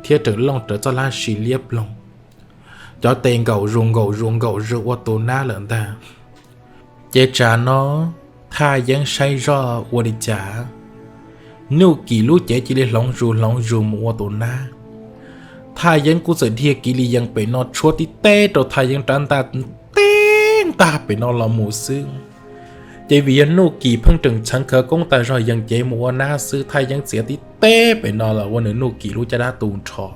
thiab tseem looj rawv txoj hlab si liab ploog, cov tes nkaum zus nkaum zus nkaum zus ua tus nab lawm ntag. Ces tsam no Thaj Yeeb saib zoj ua li cas, Nuj Kim lub cev cia li hloov zus hloov zus mus ua tus nab. Thaj Yeeb kuj txawm dhia kiv li yees pem no tshuab tib teg rau Thaj Yeeb rab ntaj, tib ntag pem no los mus xwb. Ces vim yog Nuj Kim pheej tseem txheev khawv koob tas zog yees cev mus ua nab xwb, Thaj Yeeb txiav tib teg pem no los ua nws Nuj Kim lub caj dab tu nrho.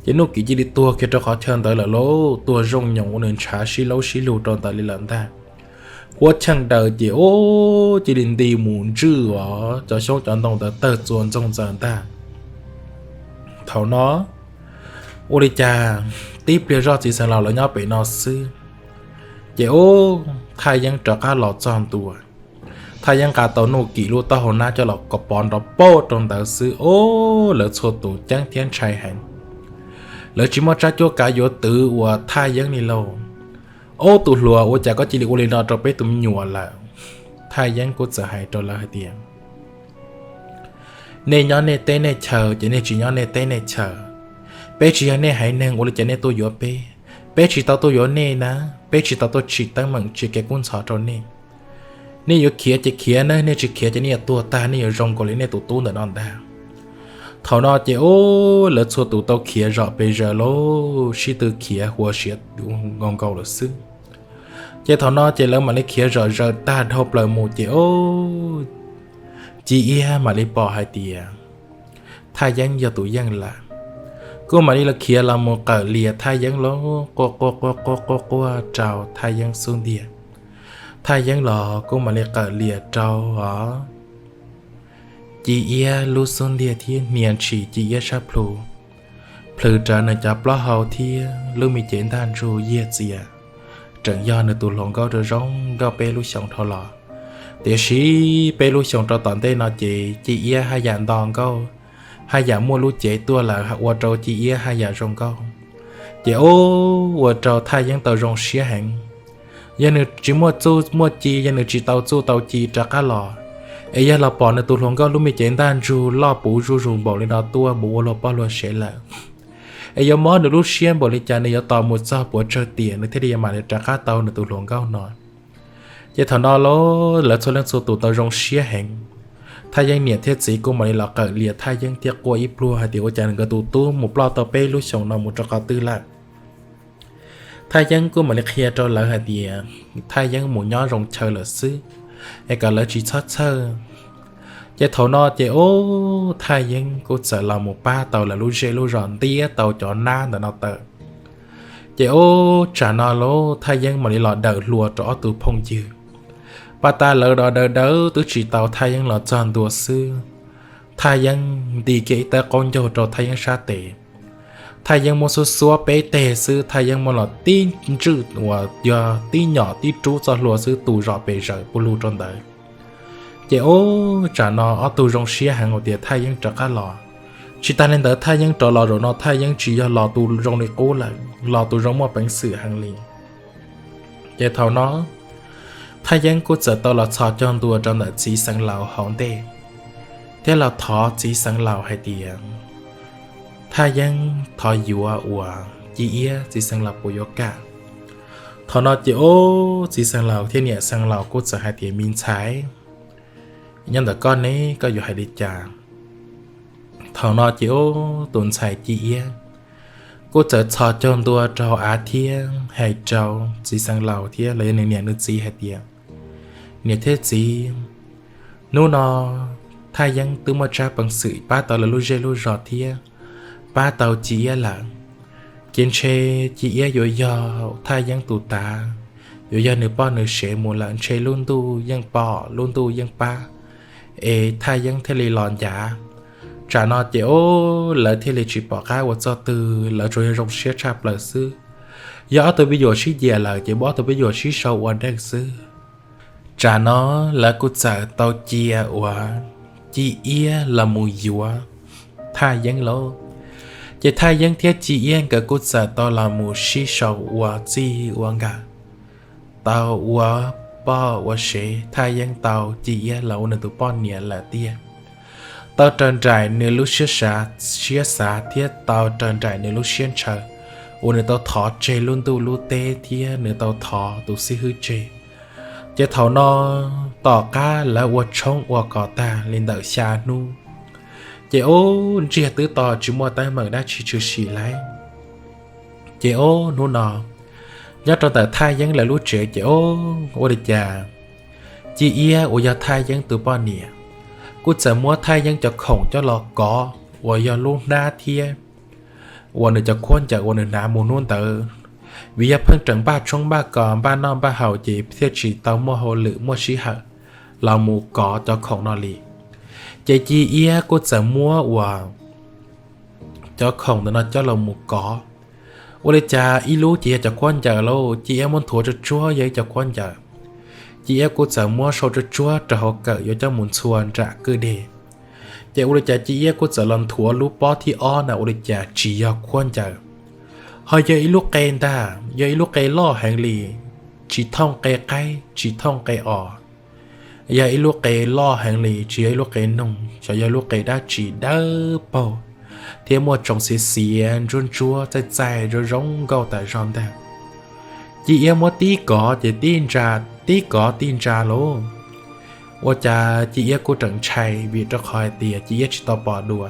Ces Nuj Kim cia li tuag kiag rau qhov chaw ntawd lawm lauj, tuag zoo nyoos ua nws ntshav sib laub sib lug rau ntawd li lawm ntag. Huab cheej daws ces ub cia li nti mus ntswj os, cov xyoob cov ntoo ntawd tawg txuas ntxoog ntxaws ntag. Thaum no ua li cas tib pliag zoj txiv xeev laus lawv nyob pem no xwb, ces ub Thaj Yeeb rov qab los txog ntua. Thaj Yeeb nqa tau Nuj Kim lub taub hau nab coj los kom pov nrov pauj rau ntawd xwb, ub lawv txhua tus ceeb thiab ntshai heev. Lawv tsis muaj tsab cuab kav yuav twv uas Thaj Yeeb li lauj. Ub tus hluas, ua cas koj cia li ua li no rau peb tus me nyuam lawm? Thaj Yeeb kuj txawm hais rau lawv hais tias, nej nyob nej teb nej chaw ces nej tsis nyob nej teb nej chaw. Peb tsis yog nej haiv neeg, ua li cas nej tuaj yuav peb? Peb tsis tau tuaj yuav nej na, peb tsis tau tuaj tsim teeb meem tsim kev kub ntxhov rau nej. Nej yuav khiav ces khiav na, nej tsis khiav ces nej yuav tuag tag, nej yuav zoo nkaus li nej tus tub ntawm no ntag. Thaum no ces ub lawv txhua tus tau khiav zom pes zaws lauj, sib tw khiav huav siav nkaus nkaus lawm xwb. Ces thaum no ces lawv mam li khiav zom zaws tag dhau plaws mus ces ub Ci Iab mam li pom hais tias Thaj Yeeb yog tus yeej lawm, kuj mam li los khiav los mus qawm lias Thaj Yeeb lauj, quaj quaj quaj quaj quaj quaj rau Thaj Yeeb xub ntiag. Thaj Yeeb los kuj mam li qawm lias rau os Ci Iab lub xub ntiag thiab hnia ntshis Ci Iab sab plhu, plhws rawv nws cov plaub hau thiab lub me cev ntaj ntsug yiag txias, tseem yog nws tus hluas nkauj rau zoo nkauj peb lub xyoos dhau los. Tiam sis peb lub xyoos rau tom ntej no ces Ci Iab haj yam nto nkauj, haj yam muaj lub cev tuaj lawm ua rau Ci Iab haj yam zoo nkauj. Ces ub, ua rau Thaj Yeeb tau zoo siab heev. Yog nws tsis muaj txuj muaj ci, yog nws tsis tau txuj tau ci rov qab los, es yog los pom nws tus hluas nkauj lub me cev ntaj ntsug loj puv zuj zus npaum li no tuaj mus ua luag poj luag sev lawm, es yuav mob nws lub siab npaum li cas, nws yuav tos mus txog puas tsawg tiam nws thiaj li yuav mam li rov qab tau nws tus hluas nkauj no. Ces thaum no lawv txhua leej txhua tus tau zoo siab heev. Thaj Yeeb niam thiab txiv kuj mam li los qawm lias Thaj Yeeb thiab quaj ib pluag hais tias ua cas nkawd tus tub mus ploj tau peb lub xyoos no mus rau qhov twg lawm. Thaj Yeeb kuj mam li qhia rau lawv hais tias Thaj Yeeb mus nyob zoo chaw lawm xwb, es kom lawv tsis txhob txhawj. Ces thaum no ces ub, Thaj Yeeb kuj txawm los mus pab tau lawv lub zej lub zos, ntiab tau cov nab ntawm no tawm. Ces ub, tsam no lub Thaj Yeeb mam li los dawm hlua rau ob tug phooj ywg. Pas tas lawv dawm dawm twb tsis tau Thaj Yeeb los txog ntua xwb, Thaj Yeeb nti kiag ib tawb qaub ncaug rau Thaj Yeeb sab tes. Thaj Yeeb muab xuab xuab peb teg xwb, Thaj Yeeb muab los tib ntswj uas yog tib nyom tib rub txoj hlua xwb tu zom pes zaws pug lug rau ntawd. Ces ub, tsam no ob tug zoo siab heev hais tias Thaj Yeeb rov qab los. Tsis tas li ntawd Thaj Yeeb rov los zaum no Thaj Yeeb tsis yog los tus zoo li qub lawm, los tus zoo muaj peev xwm heev li. Ces thaum no Thaj Yeeb kuj txawm tau los txhos caug ntua rau ntawm txiv xeev laus hauv ntej, thiab los thov txiv xeev laus hais tias Thaj Yeeb thov yuav uas Ci Iab, txiv xeev laus puas yuav kam. Thaum no ces ub, txiv xeev laus thiab niam xeev laus kuj txawm hais tias me ntxhais, nyob ntawm koj ne, koj yuav hais li cas? Thaum no ces ub, tus ntxhais Ci Iab kuj txawm txhos caug ntua rau av thiab hais rau txiv xeev laus thiab los yog nws niam nws txiv hais tias, niam thiab txiv, hnub no Thaj Yeeb twb muaj tsab peev xwm pab tau lawv lub zej lub zos thiab pab tau Ci Iab lawm. Ces ntshe Ci Iab yuav yog Thaj Yeeb tus tav, yuav yog nws poj nws sev mus lawm, ntshe lub ntuj yeej pom lub ntuj yeej pab, es Thaj Yeeb thiaj li los ncav. Tsam no ces ub, lawv thiaj li tsis pom qab ua txoj twg, lawv tsuas yog zoo siab tshaj plaws xwb. Yog ob tug pib yuam sib nyiam lawm ces muab ob tug pib yuam sib sau ua neej xwb. Tsam no lawv kuj txawm tau cia uas Ci Iab los mus yuav Thaj Yeeb lauj. Ces Thaj Yeeb thiab Ci Iab nkawd kuj txawm tau los mus sib sau ua txij ua nkawm, tau ua poj ua sev, Thaj Yeeb tau Ci Iab los ua nws tus poj niam lawm tiag. Tau raws nraim nws lub siab xav, siab xav thiab tau raws nraim nws lub siab ntshaw uas nws tau thov tseg lub ntuj lub teb thiab nws tau thov tus xib hwb tseg. Ces thaum no tom qab lawv ua tshoob ua kos tag li ntawm xya hnub, ces ub, ntsiag twb to tsis muaj teeb meem dab tsi tshwm sim lauj. Ces ub, hnub no nyob rau ntawm Thaj Yeeb lawv lub tsev ces ub, ua li cas Ci Iab uas yog Thaj Yeeb tus poj niam kuj txawm muab Thaj Yeeb cov khoom coj los kov uas yog lub hnab thiab uas nws cov khaub ncaws uas nws hnav mus hnub ntawd, vim yog pheej tseem npaj tshoob npaj kos npaj noj npaj haus ces thiaj tsis tau muaj hauj lwm muaj sij hawm los mus kov cov khoom no li. Ces Ci Iab kuj txawm muab uas cov khoom ntawm no coj los mus kov. Ua li cas ib lub ces yog cov khaub ncaws lauj, Ci Iab muab nthuav tsuag tsuag yog ib cov khaub ncaws. Ci Iab kuj txawm muab sau tsuag tsuag rau hauv kawm yuav coj mus ntxhua nram kwj deg. Ces ua li cas Ci Iab kuj txawm los nthuav lub pob thib ob na, ua li cas tsis yog khaub ncaws, ho yog ib lub qe ntag, yog ib lub qe loj heev li, tsis thooj qe qaib tsis thooj qe os. Yog ib lub qe loj heev li, tsis yog ib lub qe noog, xyov yog lub qe dab tsi dawb paug thiab muaj tsoos xiav xiav ntsuab ntsuab txaij txaij zoo zoo nkauj tas zog ntag. Ci Iab muab tib kov ces tib ntsa, tib kov tib ntsa lauj. Ua cas Ci Iab kuj tseem ntshai vim rau qhov hais tias Ci Iab tsis tau pom dua.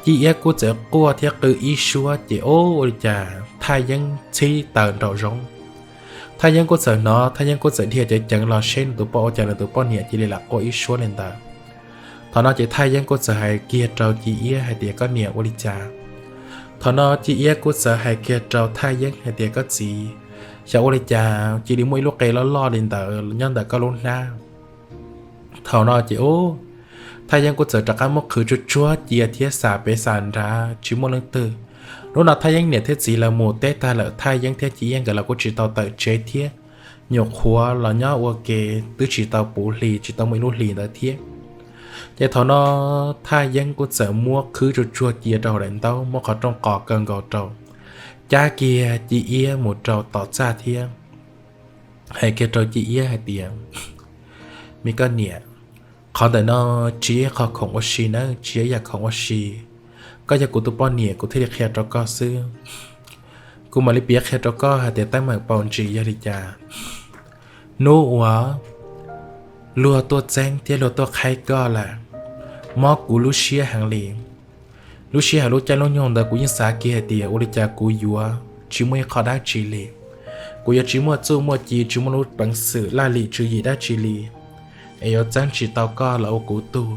Ci Iab kuj txawm quaj thiab qw ib suab ces ub, ua li cas Thaj Yeeb txhib taws nraum zoov. Thaj Yeeb kuj txawm hnov, Thaj Yeeb kuj txawm dhia ceev ceev los seb nws tus poj, ua cas nws tus poj niam cia li lam quaj ib suab li ntawd. Thaum no ces Thaj Yeeb kuj txawm hais kiag rau Ci Iab hais tias, koj niam, ua li cas? Thaum no Ci Iab kuj txawm hais kiag rau Thaj Yeeb hais tias, koj txiv, xyov ua li cas cia li muaj ib lub qe loj loj li ntawd nyob ntawm koj lub hnab. Thaum no ces ub, Thaj Yeeb kuj txawm rov qab muab qhwv tsuag tsuag cia thiab xam pem xam nrad tsis muaj leej twg. Hnub no Thaj Yeeb niam thiab txiv lawv mus teb tag lawm, Thaj Yeeb thiab Ci Iab nkawd los kuj tsis tau tawm tsev thiab. nyuam qhuav los nyob ua ke twb tsis tau puv hli, tsis tau muaj ib lub hlis ntawd thiab. Ces thaum no Thaj Yeeb kuj txawm muab qhwv tsuag tsuag cia rau hauv daim ntaub, muab qhov rooj qos kaw nkaus rau, cab kiag Ci Iab mus rau tom txaj thiab hais kiag rau Ci Iab hais tias, Me koj niam, qhov ntawm no tsis yog qhov khoom ua si nawb, tsis yog ib yam khoom ua si. Koj yog kuv tus poj niam kuv thiaj li qhia rau koj xwb. Kuv mam li piav qhia rau koj hais tias teeb meem paus ntsis yog li cas. Hnub uas luag tuaj txeeb thiab luag tuaj qhaib koj lawm, mob kuv lub siab heev li. Lub sij hawm lub caij lub nyoog ntawd kuv yeej xav kiag hais tias ua li cas kuv yuav tsis muaj ib qho dab tsi li, kuv yuav tsis muaj txuj muaj ci, tsis muaj lub peev xwm laj lim tswv yim dab tsi li, es yuav txeeb tsis tau koj los ua kuv tug.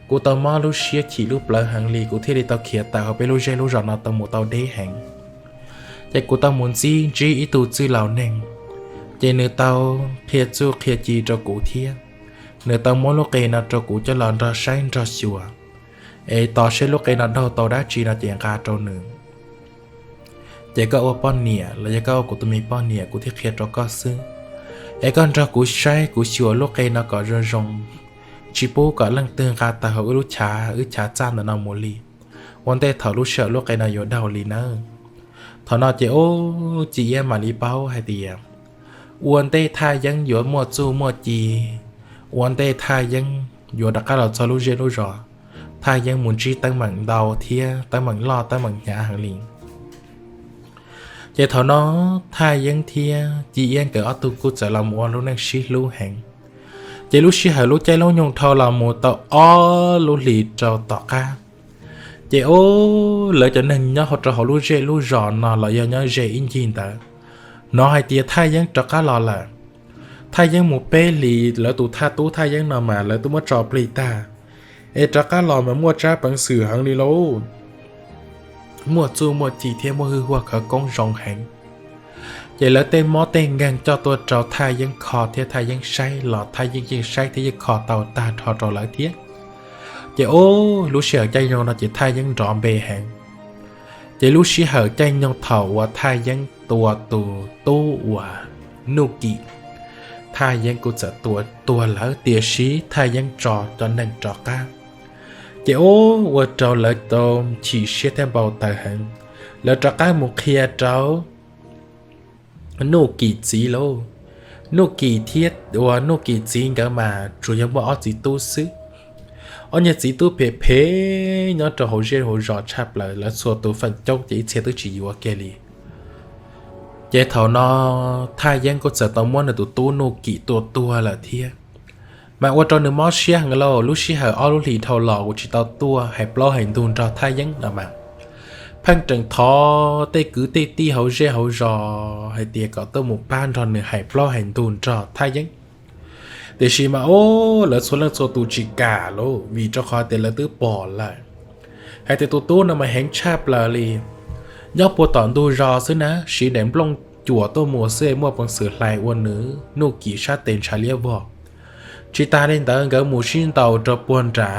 Kuv tau mob lub siab chim lub plawv heev li, kuv thiaj li tau khiav tawm hauv peb lub zej lub zos no tau mus tau deb heev. Ces kuv tau mus ntxib ntsib ib tug txwj laus neeg, ces nws tau qhia txuj qhia ci rau kuv thiab. Nws tau muab lub qe no rau kuv coj los nrog saib nrog xyuas, es tos seb lub qe no daug tau dab tsi no ces nqa rau nws. Ces koj ua poj niam los yog koj ua kuv tus me poj niam kuv thiaj qhia rau koj xwb. Es koj nrog kuv saib kuv xyuas lub qe no kom zoo zoo, tsis pub kom leej twg nqa tawm hauv wb lub chav, wb chav txaj ntawm no mus li, ua ntej thaum lub sij hawm lub qe no yuav daug li nawb. Thaum no ces ub, Ci Iab mam li paub hais tias ua ntej Thaj Yeeb yuav muaj txuj muaj ci, ua ntej Thaj Yeeb yuav rov qab los txog lub zej lub zos, Thaj Yeeb mus ntsib teeb meem ntau thiab teeb meem loj teeb meem hnyav heev li. Ces thaum no Thaj Yeeb thiab Ci Iab nkawd ob tug kuj txawm los mus ua lub neej sib hlub heev. Ces lub sij hawm lub caij lub nyoog dhau los mus tau ob lub hlis rau tom qab, ces ub, lawv cov neeg nyob hauv rau hauv lub zej lub zos no los yog nyob ze ib ncig ntawd hnov hais tias Thaj Yeeb rov qab los lawm. Thaj Yeeb mus peb hlis, lawv tus thaj tub Thaj Yeeb no mas lawv twb muab tso plig tag, es rov qab los mas muaj tsab peev xwm heev li lauj. Muaj txuj muaj ci thiab muaj hwj huaj khawv koob zoo heev. Ces lawv tej mob tej nkeeg coj tuaj rau Thaj Yeeb kho thiab Thaj Yeeb saib los Thaj Yeeb yeej saib thiab yeej kho tau tag nrho rau lawv thiab. Ces ub, lub sij hawm caij nyoog no ces Thaj Yeeb nrov npe heev. Ces lub sij hawm caij nyoog thaum uas Thaj Yeeb tua tus tub uas Nuj Kim, Thaj Yeeb kuj txawm tua tuag lawm, tiam sis Thaj Yeeb tso cov neeg rov qab. Ces ub, ua rau lawv tau chim siab thiab npau taws heev. Lawv rov qab mus qhia rau Nuj Kim txiv lauj. Nuj Kim thiab uas Nuj Kim txiv nkawd mas tsuas yog muaj ob txiv tub xwb. Ob niag txiv tub phem phem nyob rau hauv zej hauv zos tshaj plaws, lawv txhua tus feem coob ces ib txhia twb tsis yuav kiag li. Ces thaum no Thaj Yeeb kuj txawm tau muab nws tus tub Nuj Kim tua tuag lawm thiab. Mas ua rau nws mob siab heev lauj, lub sij hawm ob lub hlis dhau los kuv tsis tau tuaj hais plaub hais ntug nrog Thaj Yeeb no mas pheej tseem thov tej kwv tej tij hauv zej hauv zos hais tias kom tuaj mus pab nrog nws hais plaub hais ntug nrog Thaj Yeeb. Tiam sis mas ub, lawv txhua leej txhua tus tsis kam lauj, vim rau qhov tias lawv twb pom lawm hais tias tus tub no mas heev tshaj plaws li. Nyob puag tom ntug zos xwb na, siv daim nplooj cuam tuaj mus xwb muaj peev xwm hlais ua nws Nuj Kim sab tes ntshav liab vog. Tsis tas li ntawd nkawd mus sib ntaus rau puag nrad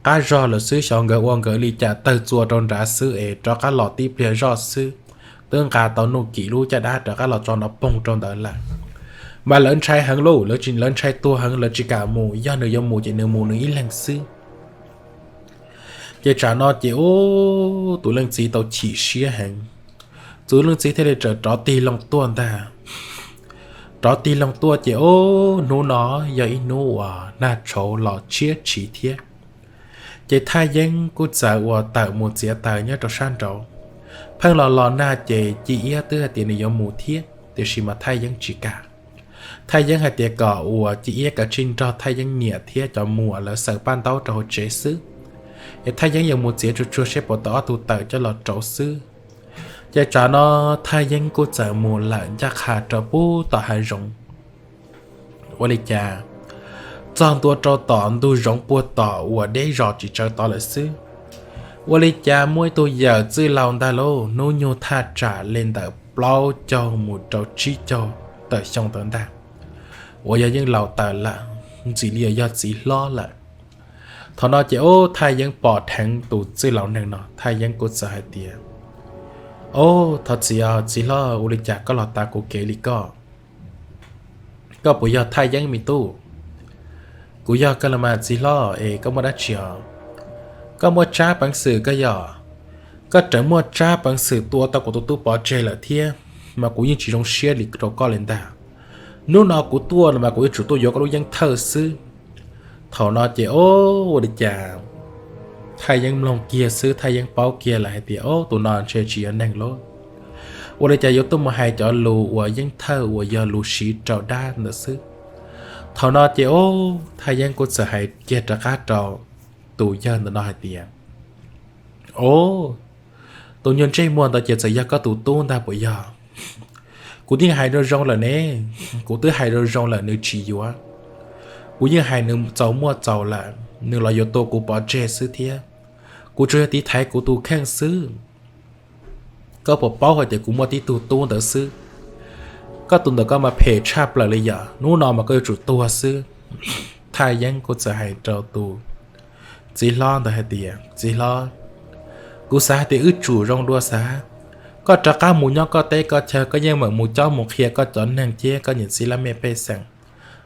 qab zog lawm xwb, xyov nkawd ua nkawd li cas tawg txua rau nrad xwb es rov qab los tib pliag zoj xwb, twb nqa tau Nuj Kim lub caj dab rov qab los tso nrov poog rau ntawd lawm. Mas lawv ntshai heev lauj, lawv ntshai tuag heev, lawv tsis kam mus, yog nws yuav mus ces nws mus nws ib leeg xwb. Ces tsam no ces ub, tus leej txiv tau chim siab heev, tus leej txiv thiaj li tawm rov tig loo tuaj ntag. Rov tig loo tuaj ces ub, hnub no yog ib hnub uas nag tshauv los tshiab tshiv thiab. Ces Thaj Yeeb kuj txawm uas tawm mus txiav taws nyob rau sab nraud. Pheej los los nag ces Ci Iab twb hais tias nws yuav mus thiab, tiam sis mas Thaj Yeeb tsis kam. Thaj Yeeb hais tias kom uas Ci Iab kav tsij nrog Thaj Yeeb niam thiab cov muam lawv xaws paj ntaub rau hauv tsev xwb, es Thaj Yeeb yuav mus txiav tsuag tsuag seb puas tau ob tug taws coj los rauv xwb. Ces tsam no Thaj Yeeb kuj txawm mus lawm ncaj qha rau puag tom hav zoov. Ua li cas txog ntua rau tom ntug zoov puag tom uas deb zos tsis tsawv tod lawm xwb, ua li cas muaj ib tug yawm txwj laus ntag lauj, hnub nyoog thaj tsam li ntawm plaub caug mus rau tsib caug tawm xyoo ntawd ntag, uas yog yeej laus tawm lawm, ntxim li yog txiv hlob lawm. Thaum no ces ub, Thaj Yeeb pom dheev tus txwj laus neeg no, Thaj Yeeb kuj txawm hais tias, Ob, thov txim, txiv hlob, ua li cas koj los tav kuv kev li koj? Koj puas yog Thaj Yeeb me tub? Kuv yog kawg los mas txiv hlob. Es koj muaj dab tsi os? Koj muaj tsab peev xwm koj yog? Koj tseem muaj tsab peev xwm tua tau kuv tus tub pov tseg lawm thiab, mas kuv yeej tsis zoo siab li rau koj li ntag. Hnub no kuv tuaj no mas kuv yuav tsum tuaj yuav koj lub yeeb thawj xwb. Thaum no ces o, ua li cas Thaj Yeeb mloog kiag xwb Thaj Yeeb paub kiag lawm hais tias o, tus no ntshe tsis yog neeg lauj. Ua li cas yuav tuaj mus hais cov lus uas yeeb thawj uas yog lus siv rau dab ntawd xwb. Thaum no ces o, Thaj Yeeb kuj txawm hais kiag rov qab rau tus yawg ntawm no hais tias, o, tus nyuag ntsej muag ntawd ces txawm yog koj tus tub ntag puas yog? Kuv twb hais zoo zoo lawm ne, kuv twb hais zoo zoo lawm nws tsis yuav. Kuv yeej hais nws txaus muaj txaus lawm, nws los yuav tua kuv pov tseg xwb thiab. Kuv tsuas yog tiv thaiv kuv tus kheej xwb. Koj puas paub hais tias kuv muaj tib tug tub ntawd xwb? Koj tus ntawm koj mas phem tshaj plaws li yom, hnub no mas koj yuav tsum tuag xwb. Thaj Yeeb kuj txawm hais rau tus txiv hlob ntawd hais tias, txiv hlob, kuv xav hais tias wb tsum zoo dua xav. Koj rov qab mus nyob koj teb koj chaw, koj yeej meem mus cob mus qhia koj cov neeg thiab koj niam txiv laj mej pej xeem,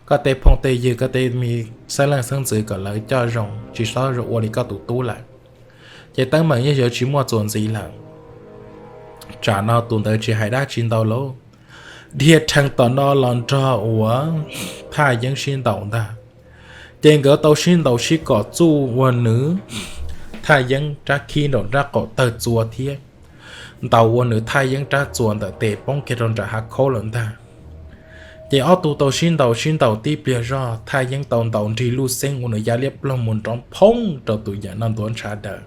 koj tej phooj tej ywg, koj tej me xeeb leej xeeb ntxwv kom lawv coj zoo, tsis txhob ua li koj tus tub lawm. Ces teeb meem yeej yuav tsis muaj txuas ntxiv lawm. Tsam no tus ntawd tsis hais dab tsi ntau lauj, dhia rhees tom no los nrog uas Thaj Yeeb sib ntaus ntag. Ces nkawd tau sib ntaus sib kom txuj ua nws Thaj Yeeb rab khib nraum nrab qaum tawg txua thiab, ntaus ua nws Thaj Yeeb rab txuas ntawm tes poob kiag rau nram hav khaub lawm ntag. Ces ob tug tau sib ntaus sib ntaus tib pliag zog, Thaj Yeeb tau ntaus nrig luj xeeb ua nws ya liab ploog mus nrov phoob rau tus yawm no ntuav ntshav daws.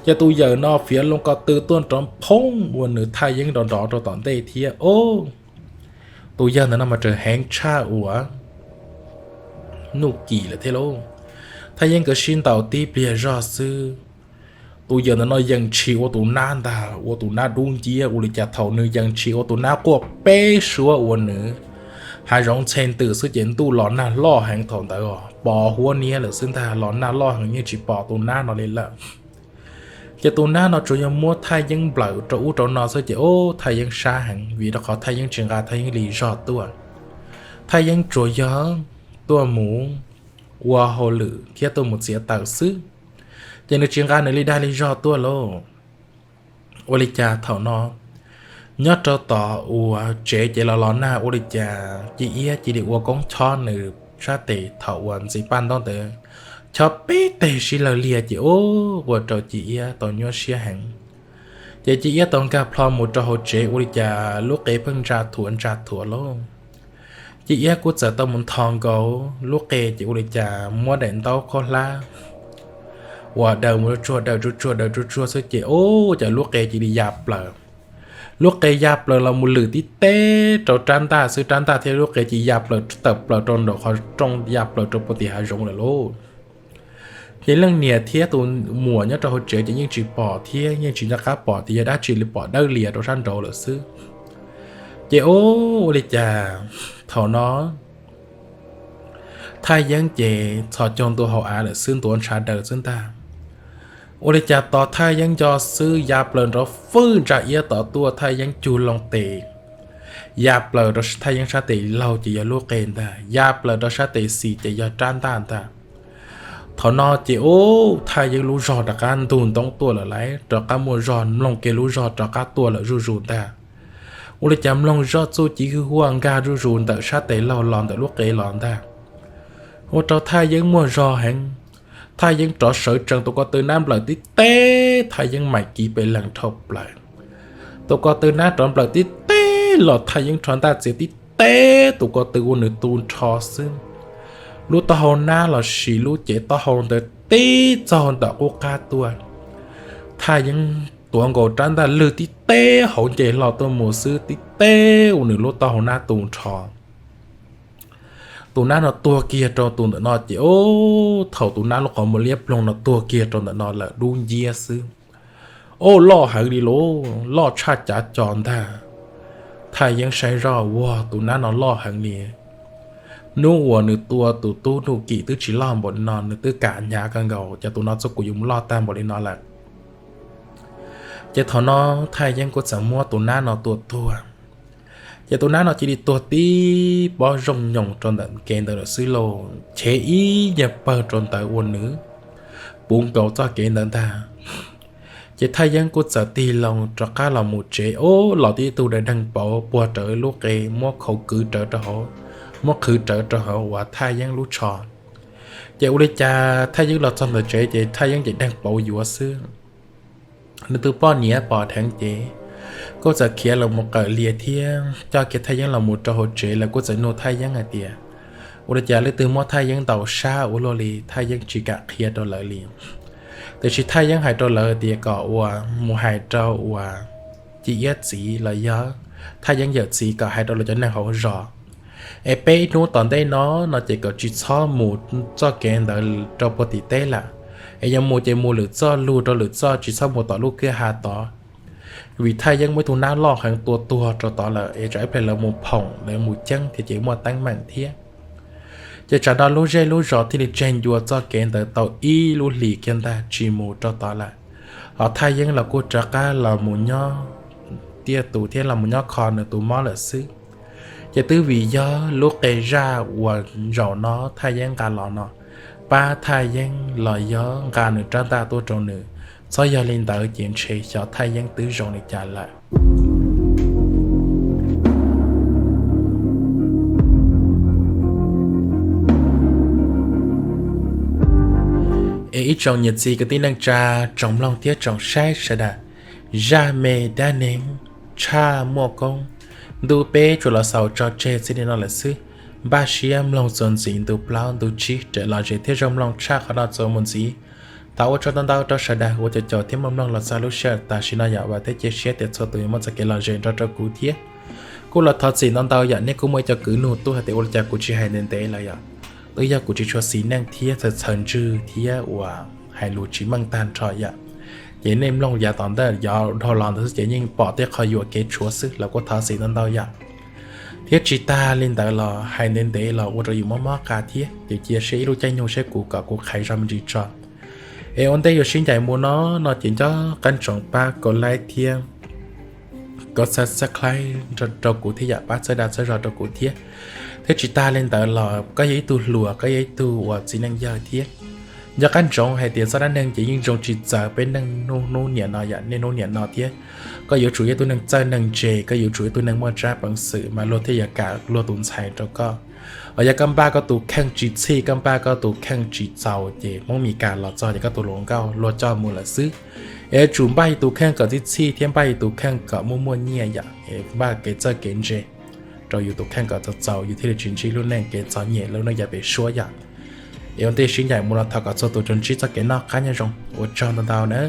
Ces tus yawm no fiav loo ko tw tuaj nrov phoob ua nws Thaj Yeeb nrov nrov rau tom ntej thiab o. Tus yawg ntawm no mas raws heev tshaj uas Nuj Kim lawm thiab lauj. Thaj Yeeb nkawd sib ntaus tib pliag zog xwb, tus yawm ntawm no yeej tshis ua tus nab ntag, ua tus nab dub nciab ua li cas thaum nws yeej tshis ua tus nab quaj peb suab ua nws hav zoov ntxhe ntws xwb ces ntuj los nag loj heev thaum ntawd os, pos huab niab lawm xwb ntag, los nag loj heev yeej tsis pom tus nab no li lawm. Ces tus nab no tsuas yog muab Thaj Yeeb nplawm rau ub rau no xwb ces o, Thaj Yeeb sab heev vim rau qhov Thaj Yeeb tsis nqa Thaj Yeeb li zog tuaj. Thaj Yeeb tsuas yog tuaj mus ua hauj lwm thiab tuaj mus txiav taws xwb, ces nws tsis nqa nws li dag li zog tuaj lauj. Ua li cas thaum no nyob rau tom uas tsev ces los los nag ua li cas Ci Iab cia li ua koob chob nws sab tes thaum uas ntxiv paj ntaub ntawd, chob peb teg sib lawg liag ces ua rau Ci Iab tau nyuaj siab heev. Ces Ci Iab tau nkag plho mus rau hauv tsev ua li cas lub qe pheej ntsa thuav ntsa thuav lauj. Ci Iab kuj txawm tau mus nthos nkaus lub qe ces ua li cas muab daim ntaub khaub hlab uas daws mus tsuag daws tsuag tsuag daws tsuag tsuag xwb ces ua cas lub qe cia li ya plaws. Lub qe ya plaws los mus lwm tib teb rau rab ntaj xwb, rab ntaj thiab lub qe cia li ya plaws tawm plaws rau nraum qhov rooj ya plaws rau puag tim hav zoov lawm lauj. Ces leej niam thiab tus muam nyob rau hauv tsev ces yeej tsis pom thiab yeej tsis nco qab pom tias yog dab tsi li, pom dawb lias rau sab nraud lawm xwb. Ces ua li cas thaum no Thaj Yeeb ces txhos caug ntua hauv av lawm xwb, ntuav ntshav daws xwb ntag. Ua li cas tos Thaj Yeeb nco xwb ya plaws nrov fwj ntsa iab tod tuaj, Thaj Yeeb cug loo tes ya plaws rau Thaj Yeeb sab tes laug ces yog lub qe ntag, ya plaws rau sab tes xis ces yog rab ntaj ntag. Thaum no ces ub, Thaj Yeeb lub zog rov qab ntug ntoob tuaj lawm lauj, rov qab muaj zog mloog kiag lub zog rov qab tuaj lawm zuj zus ntag. Ua li cas mloog zoj txuj ci hwj huaj nkag zuj zus ntawm sab tes laug los ntawm lub qe los ntag. Ua rau Thaj Yeeb muaj zog heev. Thaj Yeeb rov sawv tsees, tus ko tw nab nplawm tib teb, Thaj Yeeb maim kiv pes lees dhau plaws. Tus ko tw nab rov nplawm tib teb los Thaj Yeeb rho ntaj txiav tib teb, tus ko tw ua nws tu nrho xwb. Lub taub hau nab los sis lub cev taub hau ntawd tib txaug ntawm qub qab tuaj. Thaj Yeeb tuav nkaus rab ntaj lwg tib teb hauv nce hlo tuaj mus xwb, tib teb ua nws lub taub hau nab tu nrho. Tus nab no tuag kiag rau tus ntawm no ces ub, thaum tus nab lub qhov muag liab ploog no tuag kiag rau ntawm no lawm dub nciab xwb. Ub, loj heev li lauj, loj tshaj cav co ntag. Thaj Yeeb saib zoj, ua, tus nab no loj heev li. Hnub uas nws tua tus tub Nuj Kim twb tsis loj npaum li no, nws twb kam hnyav kawg nkaus, ces tus no txog kuv yuav mus loj tag npaum li no lawm. Ces thaum no Thaj Yeeb kuj txawm muab tus nab no tua tuag. Ces tus nab no cia li tuag tib pob zooj nyoos rau ntawm kev ntawd lawm xwb lauj, chev ib nyuag pawg rau ntawd ua nws puv nkaus txoj kev ntawd ntag. Ces Thaj Yeeb kuj txawm tig loo rov qab los mus tsev, ub, los tib tug daim deeg pauv puag rawv lub qe, muab khauv kwv rawv rau hauv, muab qhwv rawv rau hauv uas Thaj Yeeb lub tsho. Ces ua li cas Thaj Yeeb los txog ntawm tsev ces Thaj Yeeb ces deeg pauv yuav xwb. Nws tus poj niam pom dheev ces kuj txawm khiav los mus qawm lias thiab coj kiag Thaj Yeeb los mus rau hauv tsev. Lawv kuj txawm nug Thaj Yeeb hais tias ua li cas leej twg muab Thaj Yeeb ntaus sab ua luaj li, Thaj Yeeb tsis kam qhia rau lawv li. Tiam sis Thaj Yeeb hais rau lawv tias kom uas mus hais rau uas Ci Iab txiv los yog Thaj Yeeb yawm txiv kom hais rau lawv cov neeg hauv zos es peb hnub tom ntej no no ces kom tsis txhob mus txoj kev ntawd rau puag tim teb lawm, es yog mus ces mus lwm txoj lug rau lwm txoj, tsis txhob mus tom lub kwj ha tod. Vim Thaj Yeeb muaj ib tug nab loj heev tua tuag rau tod lawm es tsam ib pliag lawv mus phoom lawv mus ceeb thiab ces muaj teeb meem thiab. Ces tsam no lub zej lub zos thiaj li tseg ncua txoj kev ntawd tau ib lub hlis kiag ntag tsis mus rau tod lawm. Hos Thaj Yeeb los kuj rov qab los mus nyob tiaj tus thiab los mus nyob kho nws tus mob lawm xwb. Ces twb vim yog lub qe zaj uas zaum no Thaj Yeeb nqa los no pab Thaj Yeeb los yog nqa nws rab ntaj tuaj rau nws, txhob yog li ntawd ces ntshe xyov Thaj Yeeb twb zoo li cas lawm. Es ib tsoom niam txiv kwv tij neej tsa, tsoom mloog thiab tsoom saib sawv daws, zaj me dab neeg Tshaj Muaj Koob, ntu peb tsuas los xaus tso tseg txij li no lawm xwb. Npaj siab mloog txuas ntxiv ntu plaub ntu tsib raws los zem thiab zoo mloog tshaj qhov no txuas mus ntxiv. Thov ua tsaug ntau ntau rau sawv daws uas caum caum thiab mloog mloog los txog lub sij hawm tam sim no yom, vam thiab cia siab tias txhua tus yuav muaj txoj kev lom zem nrog rau kuv thiab. Kuj los thov txim ntau ntau yom, nej kuj muaj ib co kwv nug tuaj hais tias ua li cas kuv tsis hais ntev ntev lawm yom. Twb yog kuv tsis tshua xis neej thiab txhawj txhawj ntswg thiab uas hais lus tsis meej tag nrho yom. Ces nej mloog yav tom ntej yav dhau los ntawd xwb ces yeej pom tej qhov yuam kev tshuav xwb los kuj thov txim ntau ntau yom. Thiab tsis tag li ntawd los hais ntev ntev los ua rau yus mob mob qa thiab, ces cia seb ib lub caij nyoog seb kuv kom kuv qhais zog me ntsis tso. Es ua ntej yuav sib ncaim mus no no ces nco qab ntsoov pab kov like thiab kov subscribe rau kuv thiab yom, pab txhawb dag txhawb zog rau kuv thiab. Thiab tsis tag li ntawd los koj yog ib tug hluas, koj yog ib tug uas txiv neej yawg thiab, nco qab ntsoov hais tias txoj dab neeg ces yeej zoo tsis txawv peb neej hnub hnub niam no yom, niaj hnub niam no thiab. Koj yuav tsum yog ib tug neeg txawj neeg ntse, koj yuav tsum yog ib tug neeg muaj tsab peev xwm mas luag thiaj yuav kam luag tus ntxhais rau koj. Os, yog koj npaj koj tus kheej tsis txhij, koj npaj koj tus kheej tsis txaus ces Hmoob Mes Kas los txog ces koj tus hluas nkauj luag coj mus lawm xwb. Es yuav tsum npaj yus tus kheej kom txhij txhij thiab npaj yus tus kheej kom muaj muaj nyiaj yom, es npaj kev txawj kev ntse rau yus tus kheej kom txaus txaus yus thiaj li tsis ntsib lub neej kev txom nyem lub neej yav pem suab yom. Es ua ntej sib ncaim mus no thov kom txhua tus tsuas ntsib txoj kev noj qab nyob zoo, ua tsaug ntau ntau na.